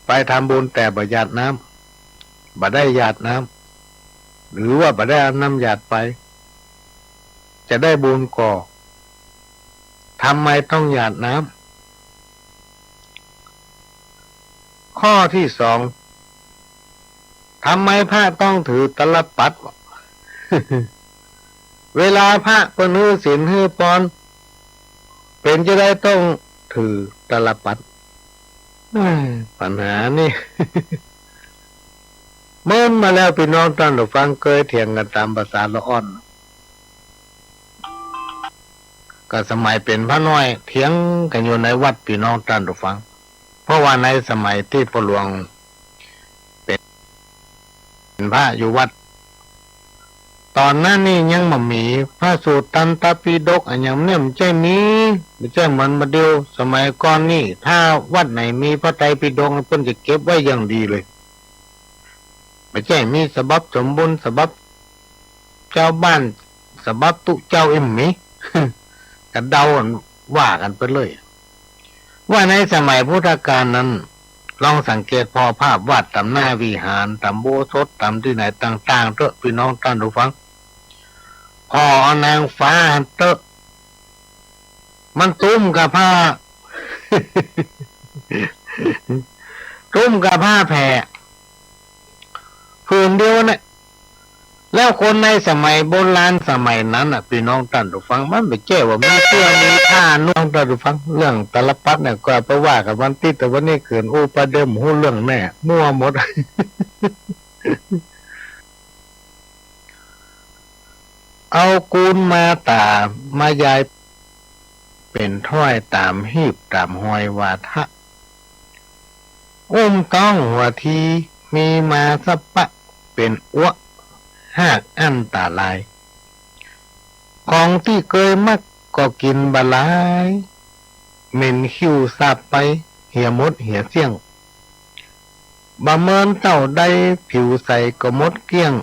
ไปทำบุญแต่บ่หยาดน้ำ บ่ได้หยาดน้ำ หรือว่าบ่ได้เอาน้ำหยาดไป จะได้บุญก่อ ทำไมต้องหยาดน้ำ ข้อตี้สอง ทำไมพระต้องถือตลปัตร เวลาพระเปิ้นหื้อศีลหื้อปอน เป๋นจาใดต้องถือตลปัตร เอ้ย ปัญหานี่ เมินมาแล้ว ปี้น้องต้านผู้ฟัง เกยเถียงกั๋นต๋ามภาษาละอ่อน ก็สมัยเป๋นพระน้อย เถียงกั๋นอยู่ในวัด ปี้น้องต้านผู้ฟัง เพราะว่าในสมัยตี้พ่อหลวงเป๋น เป๋นพระอยู่วัด ต๋อนนั้นนี่ยังบ่มีพระสูตรตันตปิฎกอะหยังเนี่ย บ่ใจ้มี บ่ใจ้เหมือนบ่าเดี่ยว สมัยก่อนนี่ ถ้าวัดไหนมีพระไตรปิฎก เปิ้นจะเก็บไว้อย่างดีเลย บ่ใจ้มีฉบับสมบูรณ์ ฉบับจาวบ้าน ฉบับตุ๊เจ้า อิมมี ก็เดากั๋นว่ากั๋นไปเลย ว่าในสมัยพุทธกาลนั้น ลองสังเกตผ่อภาพวาดต๋ามหน้าวิหาร ต๋ามอุโบสถ ต๋ามตี้ไหนต่างๆ เต๊อะ ปี้น้องต้านผู้ฟัง ผ่อเอานางฟ้าเต๊อะ มันตุ้มกับผ้า ตุ้มกับผ้าแผ่ ผืนเดียวเนี่ย แล้วคนในสมัยโบราณสมัยนั้นน่ะ ปี้น้องต้านผู้ฟัง มันบ่ใจ้ว่ามีเสื้อมีผ้านุ่ง ต้านผู้ฟัง เรื่องตลปัตรเนี่ย ก็ไปว่ากั๋นวันตี้ แต่วันนี้เขินอู้ไปเดี๋ยวบ่ฮู้เรื่องแน่ มั่วหมด เอากูนมาต๋ามายาย เป๋นถ้อยต๋ามฮีบต๋ามฮอยวาทะ อุ้มต๊องหัวที มีมาสะปะ เป๋นอัวะ ฮากอั้นต๋าลาย ของตี้เกยมักก็กิ๋นบ่หลาย เหม็นคิวสาบไป เหียหมดเหียเสี้ยง บ่เมินเต้าใด ผิวใสก็หมดเกลี้ยง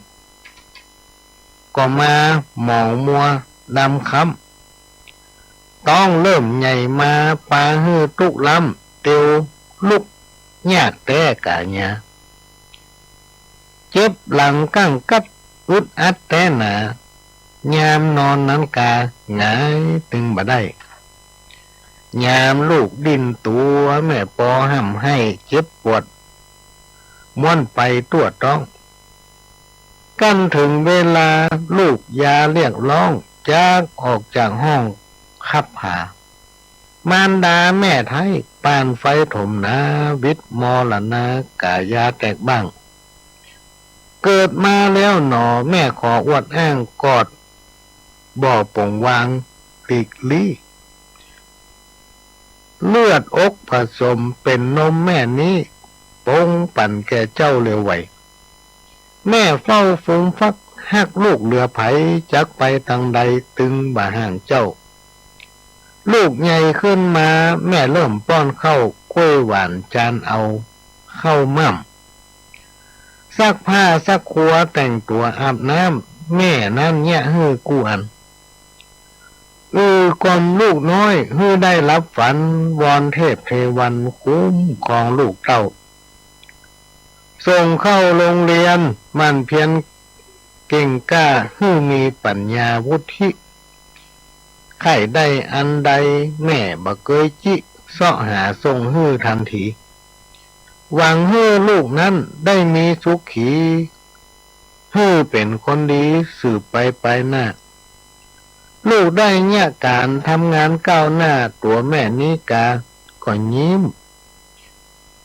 ก็มาหมองมัวดำคล้ำ ต๊องเริ่มใหญ่มา ปาหื้อตุ๊กล้ำ เตียวลุกยากแต๊ก๋าญา เจ็บหลังกั้งกั๊ด อึดอัดแต๊หนา ยามนอนนั้นกา หงายตึงบ่ได้ ยามลูกดิ้นตั๋ว แม่ปอฮ่ำไห้เจ็บปวด ม้วนไปตั้วต๊อง กั๋นเถิงเวลาลูกยาเรียกฮ้อง จากออกจากห้องคับหา มารดาแม่ไท้ปานไฟถมหนา วิตมรณาก๋ายาแตกบ้าง เกิดมาแล้วหนอแม่ขออวดอ้าง กอดบ่ป๋งวางหลีกลี้ เลือดอกผสมเป๋นนมแม่นี้ ปงปั๋นแก่เจ้าเร็วไว แม่เฝ้าฟูมฟัก ฮักลูกเหลือใผ จักไปตางใดตึงบ่ห่างเจ้า ลูกใหญ่ขึ้นมา แม่เริ่มป้อนข้าว ก้วยหว่านจานเอา ข้าวม่ำ ซักผ้าซักครัว แต่งตั๋วอาบน้ำ แม่นั้นเยียะหื้อกู้อัน อือ กล่อมลูกน้อย หื้อได้หลับฝัน วอนเทพเทวัน คุ้มครองลูกเต้า ส่งเข้าโรงเรียน หมั่นเพียรเก่งกล้า หื้อมีปัญญาวุฒิ ใค่ได้อันใด แม่บ่เกยจิ เซาะหาส่งหื้อทันที หวังหื้อลูกนั้น ได้มีสุขี หื้อเป๋นคนดี สืบไปปายหน้า ลูกได้เยียะก๋านทำงานก้าวหน้า ตั๋วแม่นี้กา ก็ยิ้ม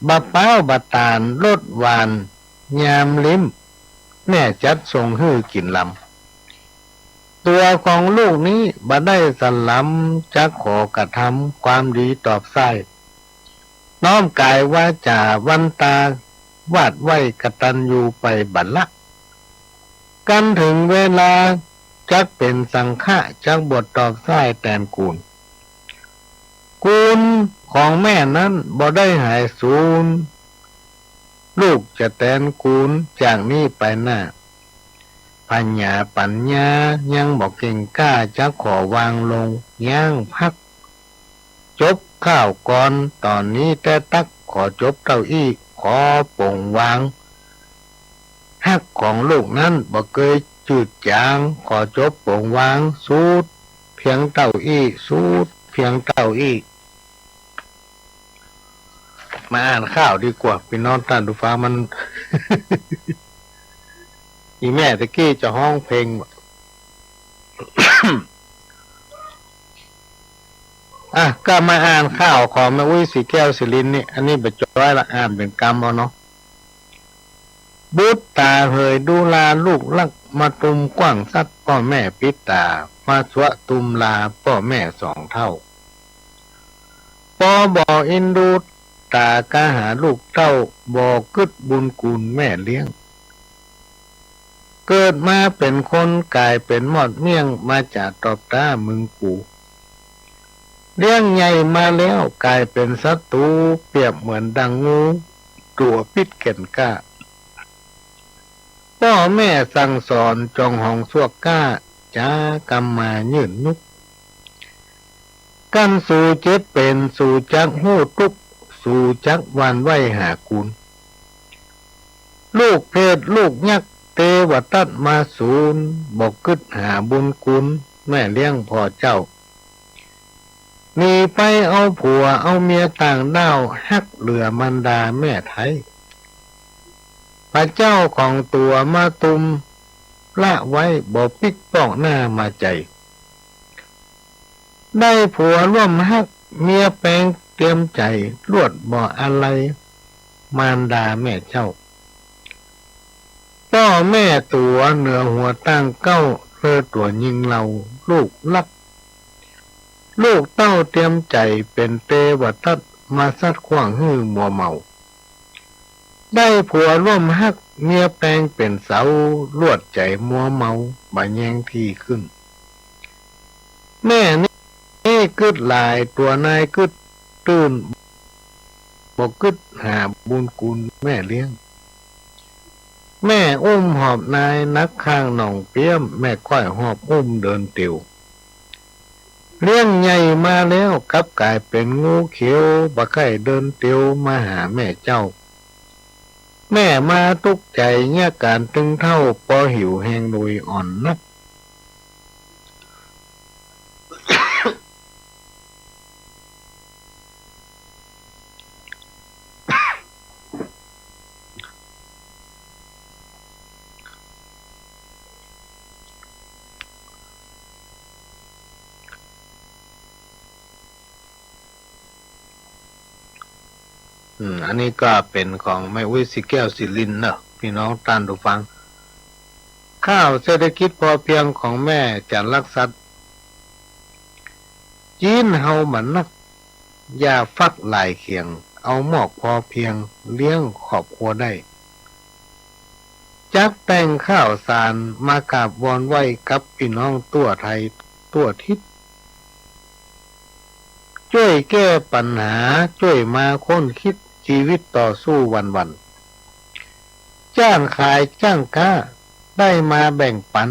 บ่ป๊าวบ่ต๋าน รสหว่านยามลิ้ม แม่จัดส่งหื้อกิ๋นลำ ตั๋วของลูกนี้ บ่ได้สะหลำ จักขอกระทำ ความดีตอบใส้ น้อมก๋ายวาจา วันตา วาดไว้กตัญญูไปบ่ละ กันเถิงเวลา จักเป๋นสังฆะ จักบวชตอบใส้แตนกูล กูลของแม่นั้น บ่ได้หายสูญ ลูกจะแตนกูล จากนี้ไปหน้า ผญาปั๋ญญา ยังบ่เก่งกล้า จักขอวางลง ยั้งพัก จบข้าวก่อน ต๋อนนี้แต๊ตั๊ก ขอจบเต้าอี้ ขอป๋งวาง ฮักของลูกนั้น บ่เกยจืดจาง ขอจบป๋งวาง สูตรเพียงเต้าอี้ สูตรเพียงเต้าอี้ มาอ่านข่าวดีกว่า ปี้น้องต้านผู้ฟัง มัน อี่แม่ตะกี้จะฮ้องเพลง อ่ะ ก็มาอ่านข่าวของแม่อุ๊ย ศรีแก้ว ศรีรินทร์ นี่ อันนี้บ่จ้อยละ อ่านเป๋นกำเอาเนาะ บุตรต๋าเหยดูราลูกฮัก มาตุมกว้างสัตย์ป้อแม่ปิดต๋า มาสัวตุมลาป้อแม่สองเฒ่า ปอบ่อินดูต๋ากาหาลูกเต้า บ่กึ๊ดบุญกูลแม่เลี้ยง เกิดมาเป๋นคนก๋ายเป๋นมอดเมี่ยง มาจ๋าตอบต้ามึงกู เลี้ยงใหญ่มาแล้วก๋ายเป๋นศัตรู เปรียบเหมือนดังงูตั๋วปิ๊ดแก่นกล้า ป้อแม่สั่งสอนจ๋องหองซั่วกล้า จ๋ากำมายื่นนุก กันสูเจ็บเป๋น สูจักฮู้ตุ๊กข์ สูจักหวั่นไหวหากูล ลูกเปรตลูกยักษ์ เตวตัตมาสูน บ่กึ๊ดหาบุญกูล แม่เลี้ยงพ่อเจ้า หนีไปเอาผัวเอาเมียต่างด้าว ฮักเหลือมารดาแม่ไท้ พระเจ้าของตั๋วมาตุมละไว้ บ่ปิ๊กป้องหน้ามาใจ๋ ได้ผัวร่วมฮัก เมียแปงเตรียมใจ๋ ลวดบ่อาลัย มารดาแม่เจ้า ป้อแม่ตั๋วเหนือหัวต่างเก๊า เลอตั๋วยิงเลา ลูกฮัก ลูกเต้าเตรียมใจ๋ เป๋นเตวตัตมาสัตย์ขว้างหื้อมัวเมา ได้ผัวร่วมฮัก เมียแปงเป๋นเสา ลวดใจ๋มัวเมา บ่แยงตี้ขึ้น แม่นี้กึ๊ดหลาย ตั๋วนายกึ๊ดตื้น บ่กึ๊ดหาบุญกูลแม่เลี้ยง แม่อุ้มหอบนาย หนักข้างหนองเปี้ยม แม่ก้อยหอบอุ้มเดินเตียว เลี้ยงใหญ่มาแล้ว กลับก๋ายเป๋นงูเขียว บ่ใค่เดินเตียวมาหาแม่เจ้า แม่มาตุ๊กข์ใจ๋ เยียะก๋านตึงเฒ่า ปอหิวแฮงโดยอ่อนนัก อืม อันนี้ก็เป๋นของแม่อุ๊ย ศรีแก้ว ศรีรินทร์เนาะ ปี้น้องต้านผู้ฟัง ข่าวเศรษฐกิจพอเพียงของแม่จันทร์ลักษณ์ จีนเฮาบ่หนัก อย่าฟักหลายเขียง เอาหมอกพอเพียง เลี้ยงครอบครัวได้ จักแต่งข้าวสารมากราบวอนไหว้กับปี้น้องทั่วไทยทั่วทิศ จ้วยแก้ปัญหา จ้วยมาค้นคิด จีวิตต่อสู้วันๆ จ้างขายจ้างก๊า ได้มาแบ่งปัน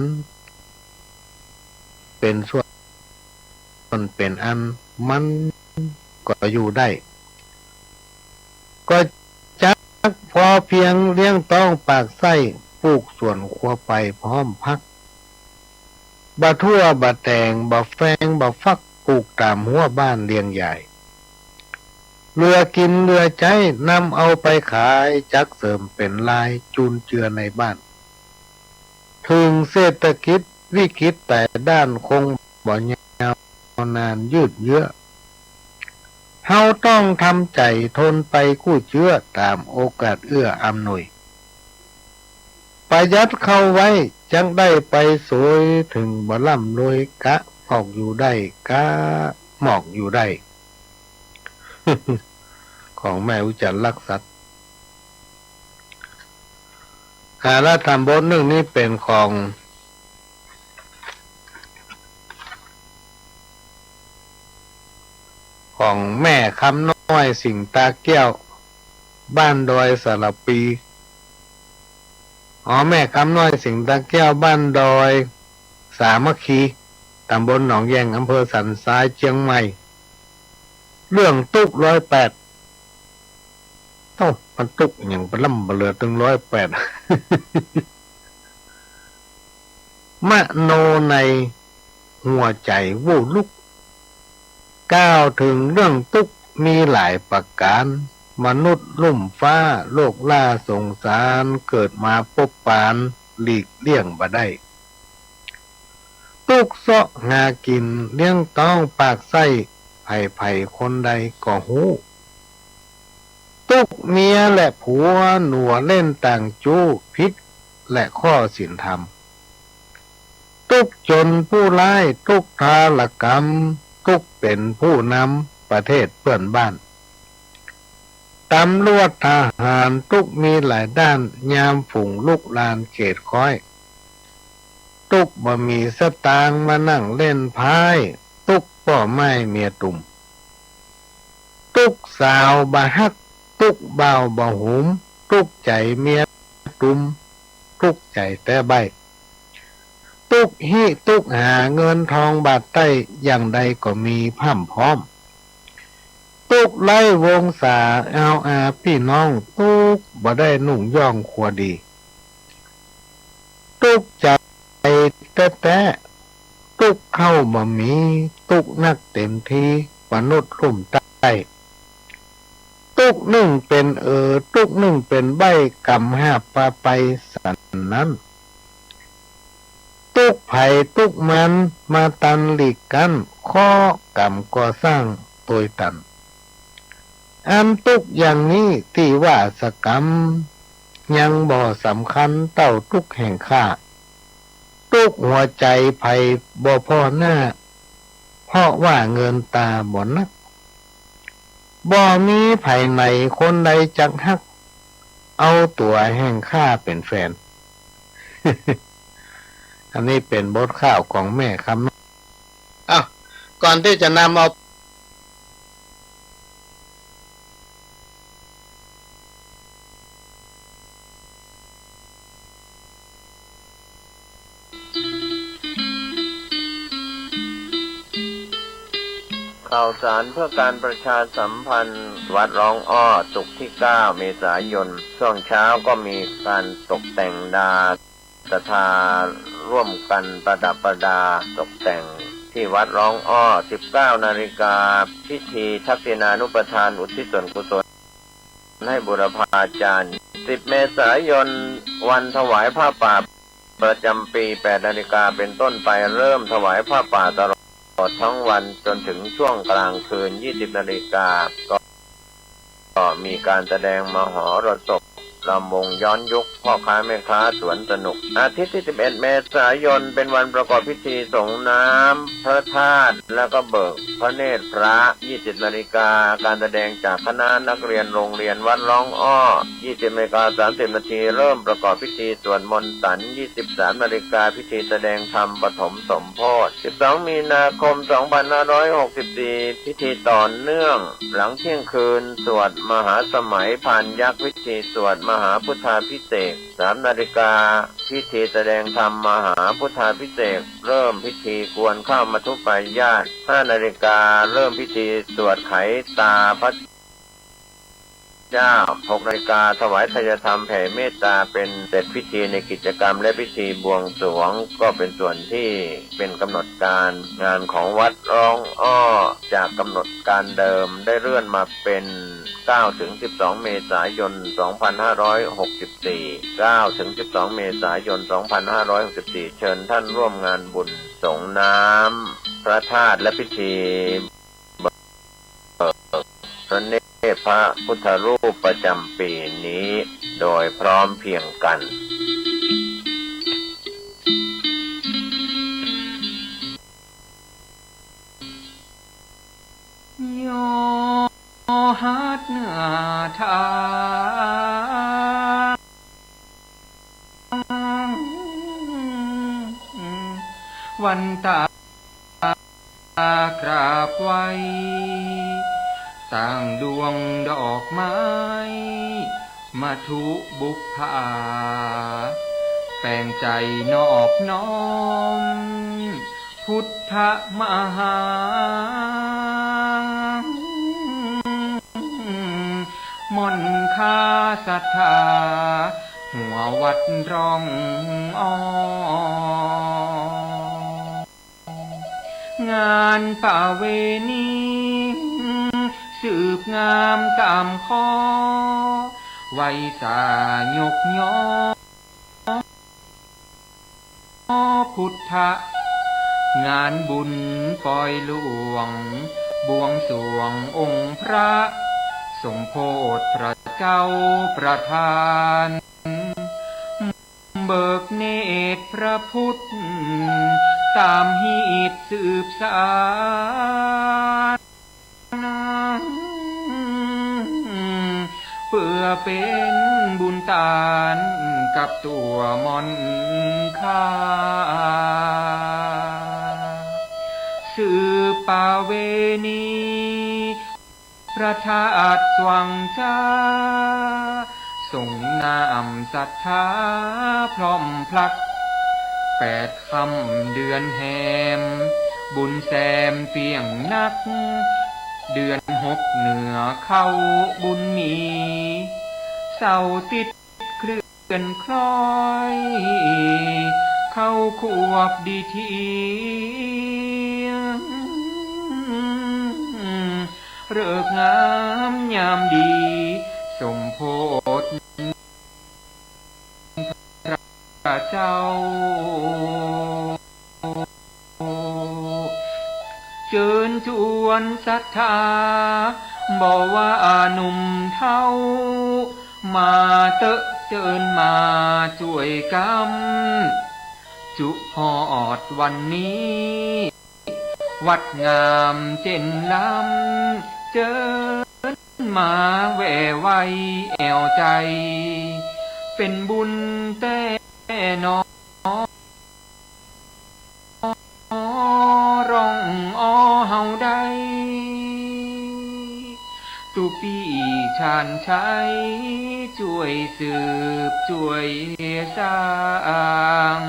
เป๋นส่วนเป๋นอัน มันก็อยู่ได้ ก็จักพอเพียงเลี้ยงต๊องปากไส้ ปลูกสวนครัวไปพร้อมพัก บ่าถั่วบ่าแตง บ่าแฟงบ่าฟัก ปลูกต๋ามฮั้วบ้านเลี้ยงยาย เหลือกิ๋นเหลือใจ๊ นำเอาไปขาย จักเสริมเป๋นราย จุนเจือในบ้าน เถิงเศรษฐกิจวิกฤตแต่ด้าน คงบ่ยาวนานยืดเยื้อ เฮาต้องทำใจ๋ทนไปกู้เจื้อ ต๋ามโอกาสเอื้ออำนวย ประหยัดเข้าไว้ จักได้ไปสวย เถิงบ่ร่ำรวย กะหมอกอยู่ได้ กะหมอกอยู่ได้ ของแม่อุจันทร์ลักษัตริย์ ค่ะ และต๋ามบทนึ่งนี้เป๋นของ ของแม่คำน้อย สิงห์ตาแก้ว บ้านดอยสาระปี อ๋อ แม่คำน้อย สิงห์ตาแก้ว บ้านดอยสามัคคี ต๋ามบลหนองแยง อำเภอสันทราย เจียงใหม่ เรื่องตุ๊กร้อยแปด เอ้า มันตุ๊กหยังปะล่ำปะเหลือตึงร้อยแปด มโนในหัวใจ๋วู่ลุก กล่าวเถิงเรื่องตุ๊กมีหลายประก๋าน มนุษย์ลุ่มฟ้า โลกล่าสงสาร เกิดมาปบปาน หลีกเลี่ยงบ่ได้ ตุ๊กเซาะหากิ๋น เลี้ยงต๊องปากไส้ ใผๆ คนใดก็ฮู้ ตุ๊กเมียและผัว หนัวเล่นต่างจู้ ผิดและข้อศีลธรรม ตุ๊กจนผู้ร้าย ตุ๊กทารุณกรรม ตุ๊กเป๋นผู้นำประเทศเปื้อนบ้าน ตำรวจทหาร ตุ๊กมีหลายด้าน ยามฝูงลุกรานเขตค้อย ตุ๊กบ่มีสตางค์ มานั่งเล่นไพ่ ตุ๊กป้อไม้เมียตุ่ม ตุ๊กสาวบ่ฮัก ตุ๊กบ่าวบ่หุม ตุ๊กใจ๋เมียตุ่ม ตุ๊กใจ๋แต๊ใบ้ ตุ๊กฮิตุ๊กหา เงินทองบาทใต้ อย่างใดก็มีพร่ำพร้อม ตุ๊กไร้วงศา เอาอาปี้น้อง ตุ๊กบ่ได้นุ่งย่องครัวดี ตุ๊กใจ๋แต๊ๆ ตุ๊กเข้าบ่มี ตุ๊กนักเต็มที มนุษย์ลุ่มใต้ ตุ๊กนึ่งเป๋นเอ่อ ตุ๊กนึ่งเป๋นใบ้ กำหาบปาไปสันนั้น ตุ๊กใผตุ๊กมัน มาตันหลีกกั้น เคราะห์กรรมก่อสร้างตวยตัน อันตุ๊กอย่างนี้ตี้ว่าสะกำ ยังบ่สำคัญเต้าตุ๊กแห่งข้า ตุ๊กหัวใจ๋ใผบ่ผ่อหน้า เพราะว่าเงินต๋าบ่นัก บ่มีใผไหนคนใดจักฮัก เอาตั๋วแห่งข้าเป๋นแฟน อันนี้เป๋นบทข่าวของแม่คำน้อย อ้าว ก่อนตี้จะนำเอา ข่าวสารเพื่อการประชาสัมพันธ์ วัดร้องอ้อ ศุกร์ที่เก้าเมษายน ช่วงเช้าก็มีการตกแต่งดา ศรัทธาร่วมกันประดับประดาตกแต่งที่วัดร้องอ้อ สิบเก้านาฬิกา พิธีทักษิณานุปทานอุทิศส่วนกุศลให้บุรพาจารย์ สิบเมษายน วันถวายผ้าป่าประจำปี แปดนาฬิกาเป็นต้นไป เริ่มถวายผ้าป่าตลอดทั้งวันจนถึงช่วงกลางคืน ยี่สิบนาฬิกา ก็ ก็มีการแสดงมหรสพ ลำวงย้อนยุค พ่อค้าแม่ค้าสวนสนุก อาทิตย์ที่สิบเอ็ดเมษายน เป็นวันประกอบพิธีสรงน้ำพระธาตุ แล้วก็เบิกพระเนตรพระ ยี่สิบนาฬิกา การแสดงจากคณะนักเรียนโรงเรียนวัดร้องอ้อ ยี่สิบนาฬิกาสามสิบนาที เริ่มประกอบพิธีสวดมนต์สัน ยี่สิบสามนาฬิกา พิธีแสดงธรรมปฐมสมโภช สิบสองมีนาคมสองพันห้าร้อยหกสิบสี่ พิธีต่อเนื่อง หลังเที่ยงคืน สวดมหาสมัยพานยักษ์ พิธีสวดมหาพุทธาภิเษก สามนาฬิกา พิธีแสดงธรรมมหาพุทธาภิเษก เริ่มพิธีกวนข้าวมัทธุปายาต ห้านาฬิกา เริ่มพิธีสวดไขตาพระเจ้า หกนาฬิกา ถวายไทยธรรมแผ่เมตตา เป็นเสร็จพิธีในกิจกรรมและพิธีบวงสรวง ก็เป็นส่วนที่เป็นกำหนดการงานของวัดร้องอ้อ จากกำหนดการเดิมได้เลื่อนมาเป็น เก้าถึงสิบสองเมษายนสองพันห้าร้อยหกสิบสี่ เก้าถึงสิบสองเมษายนสองพันห้าร้อยหกสิบสี่ เชิญท่านร่วมงานบุญสรงน้ำพระธาตุและพิธีเบิกพระเนตรพระพุทธรูปประจำปีนี้โดยพร้อมเพรียงกัน ยอฮัดเนื้อทาง วันตากราบไหว้ ตั้งดวงดอกไม้ มัทธุบุปผา แป๋งใจ๋นอบน้อม พุทธมหา ม่อนคาศรัทธา หัววัดร้องอ้อ งานประเวณี สืบงามต๋ามคอ ไหว้สายกยอ พุทธะ งานบุญปอยหลวง บวงสรวงองค์พระ สมโภชพระเจ้าประทาน เบิกเนตรพระพุทธ ต๋ามฮีตสืบสาน เปื้อเป๋นบุญตานกับตั๋วม่อนคา สืบประเวณี พระธาตุสว่างจ้า ส่งน้ำศรัทธาพร้อมพลัก แปดค่ำเดือนแฮม บุญแซมเปียงนัก เดือนหกเหนือเข้าบุญมี เสาร์ติดเคลื่อนคล้อย เข้าขวบดีเที่ยง ฤกษ์งามยามดี สมโภชพระเจ้า เจิญจวนศรัทธา บ่ว่าหนุ่มเฒ่า มาเต๊อะเจิญมาจ้วยกัม จุฮอดวันนี้ วัดงามเจ๋นล้ำ เจิญมาแหว่ไหว้แอ่วใจ๋ เป๋นบุญแต๊หนอ ร้องอ้อเฮาได้ ตุ๊ปี้ชาญชัย จ้วยสืบจ้วยสร้าง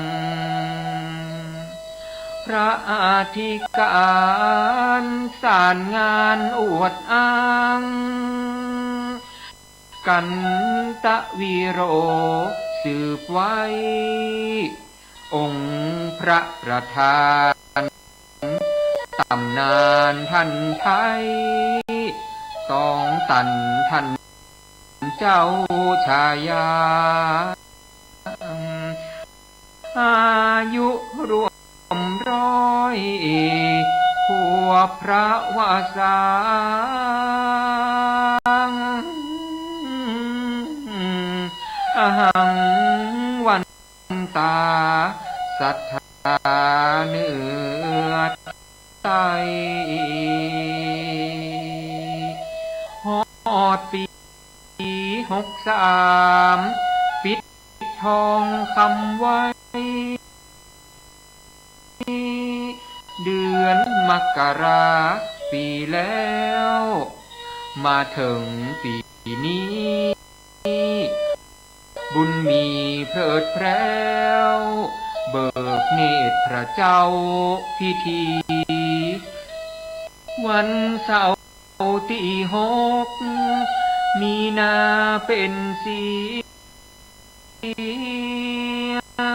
พระอธิการสารงานอวดอ้าง กันตะวีโร สืบไว้ องค์พระประธาน ต๋ำนานท่านไท้ ต้องตันท่านเจ้าชายา อายุร่วมร้อย ขวบพระวสา อหังวันตา ศรัทธาเนื้อใส ฮอดปีหกสาม ปิดทองคำไว้ เดือนมกราปีแล้ว มาเถิงปีนี้ บุญมีเพลิดแพร้ว เบิกเนตรพระเจ้าพิธี วันเสาร์ตี้หก มีนาเป๋นเสียง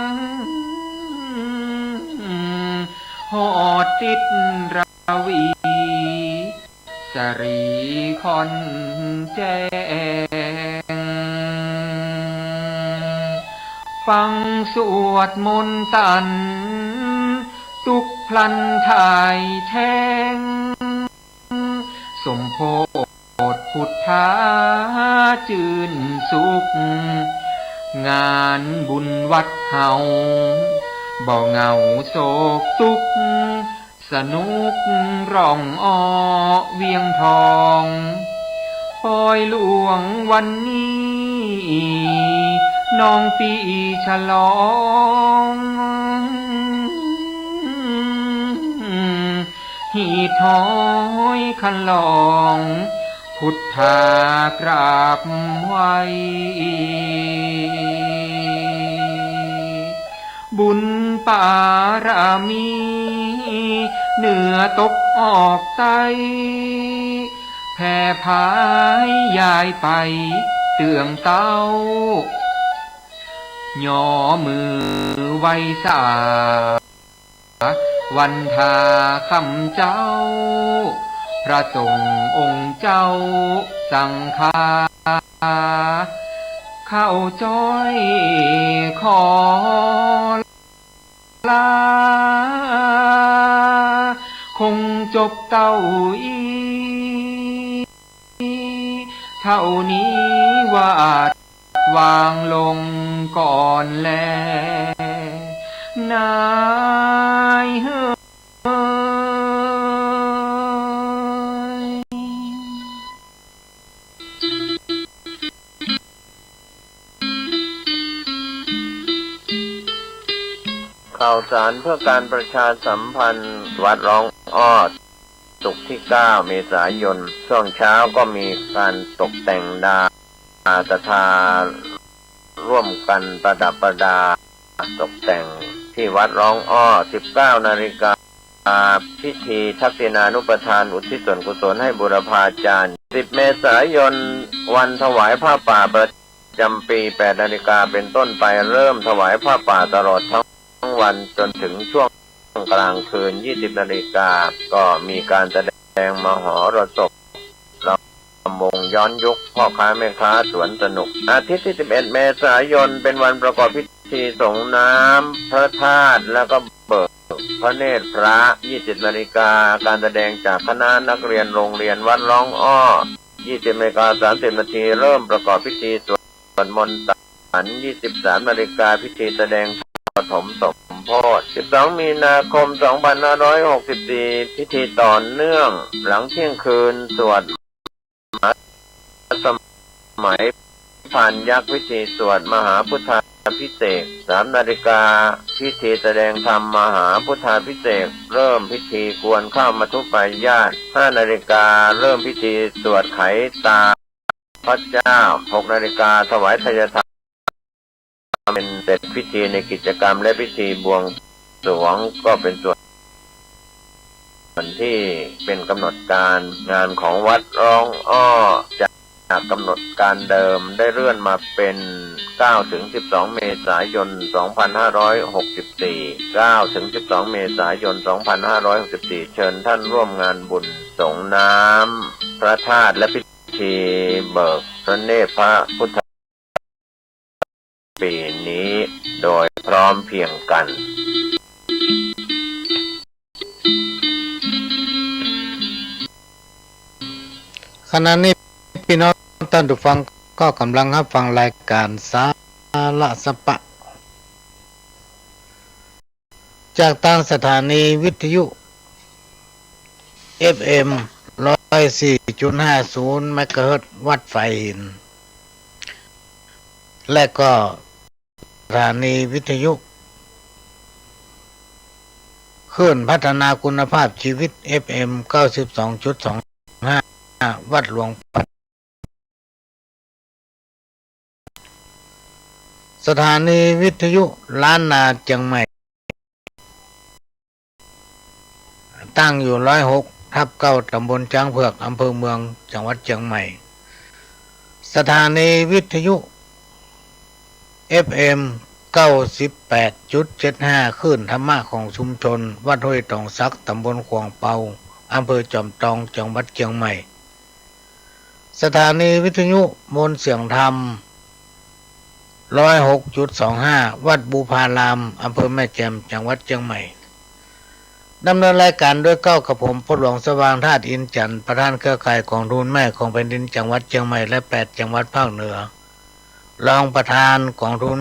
ฮอดติดราวี สะหรี่ค่อนแจ้ง ฟังสวดมนต์ตัน ตุ๊กข์พลันถ่ายแท้ง สมโภชพุทธาจื้นสุข งานบุญวัดเฮา บ่เหงาโศกตุ๊กข์ สนุกร้องอ้อเวียงทอง ปอยหลวงวันนี้ น้องปี้ฉลอง หีดฮ้อยคันลอง พุทธากราบไหว้ บุญปารมี เหนือตกออกใต้ แผ่ผายยายไปเตื้องเต้า ย่อมือไหว้สา วันทาคำเจ้า พระสงฆ์องค์เจ้าสังฆา เข้าจ้อยขอลา คงจบเต้าอี้ เท่านี้วาด วางลงก่อนแล นายเฮย ข่าวสารเพื่อการประชาสัมพันธ์ วัดร้องอ้อ ศุกร์ที่เก้าเมษายน ช่วงเช้าก็มีการตกแต่งดา ศรัทธาร่วมกันประดับประดาตกแต่งที่วัดร้องอ้อ สิบเก้านาฬิกา พิธีทักษิณานุปทานอุทิศส่วนกุศลให้บูรพาจารย์ สิบเมษายน วันถวายผ้าป่าประจำปี แปดนาฬิกาเป็นต้นไป เริ่มถวายผ้าป่าตลอดทั้งวันจนถึงช่วงกลางคืน ยี่สิบนาฬิกา ก็มีการแสดงมหรสพ รำวงย้อนยุค พ่อค้าแม่ค้าสวนสนุก อาทิตย์ที่สิบเอ็ดเมษายน เป็นวันประกอบพิธีสรงน้ำพระธาตุ แล้วก็เบิกพระเนตรพระ ยี่สิบนาฬิกา การแสดงจากคณะนักเรียนโรงเรียนวัดร้องอ้อ ยี่สิบนาฬิกาสามสิบนาที เริ่มประกอบพิธีสวดมนต์ตัน ยี่สิบสามนาฬิกา พิธีแสดงปฐมสมโภช สิบสองมีนาคม สองพันห้าร้อยหกสิบสี่ พิธีต่อเนื่อง หลังเที่ยงคืน สวดมหาสมัยพานยักษ์ พิธีสวดมหาพุทธาภิเษก สามนาฬิกา พิธีแสดงธรรมมหาพุทธาภิเษก เริ่มพิธีกวนข้าวมัทธุปายาต ห้านาฬิกา เริ่มพิธีสวดไขตาพระเจ้า หกนาฬิกา ถวายไทยทาน เป็นเสร็จพิธีในกิจกรรมและพิธีบวงสรวง ก็เป็นส่วนที่เป็นกำหนดการงานของวัดร้องอ้อ จากกำหนดการเดิมได้เลื่อนมาเป็น เก้าถึงสิบสองเมษายน สองพันห้าร้อยหกสิบสี่ เก้าถึงสิบสองเมษายน สองพันห้าร้อยหกสิบสี่ เชิญท่านร่วมงานบุญสรงน้ำพระธาตุและพิ ธีเบิกพระเนตรพระพุทธปีนี้โดยพร้อมเพรียงกัน ขณะนี้ปี้น้องต้านผู้ฟังก็ก่ำลังฮับฟังรายก๋านสา ลสปะ จากตางสถานีวิทยุ เอฟเอ็ม ร้อยสี่จุดห้าศูนย์ เมกะเฮิรตซ์ วัดฝายหิน และก็สถานีวิทยุคลื่นพัฒนาคุณภาพชีวิต เอฟเอ็ม เก้าสิบสองจุดสองห้า วัดหลวงปัด สถานีวิทยุล้านนาเจียงใหม่ ตั้งอยู่ร้อยหกทับเก้า ตำบลจ๊างเผือก อำเภอเมือง จังหวัดเจียงใหม่ สถานีวิทยุ เอฟเอ็ม เก้าสิบแปดจุดเจ็ดห้า คลื่นธรรมะของชุมชน วัดห้วยตองสัก ตำบลขวางเปา อำเภอจอมตอง จังหวัดเจียงใหม่ สถานีวิทยุมวลเสียงธรรม ร้อยหกจุดสองห้า วัดบุพาราม อำเภอแม่แจ่ม จังหวัดเจียงใหม่ ดำเนินรายการโดยเก้า กับผม พ่อหลวงสว่างธาตุอินทร์จันทร์ ประธานเครือข่ายกองทุนแม่ของแผ่นดินจังหวัดเจียงใหม่ และแปดจังหวัดภาคเหนือ รองประธานกองทุน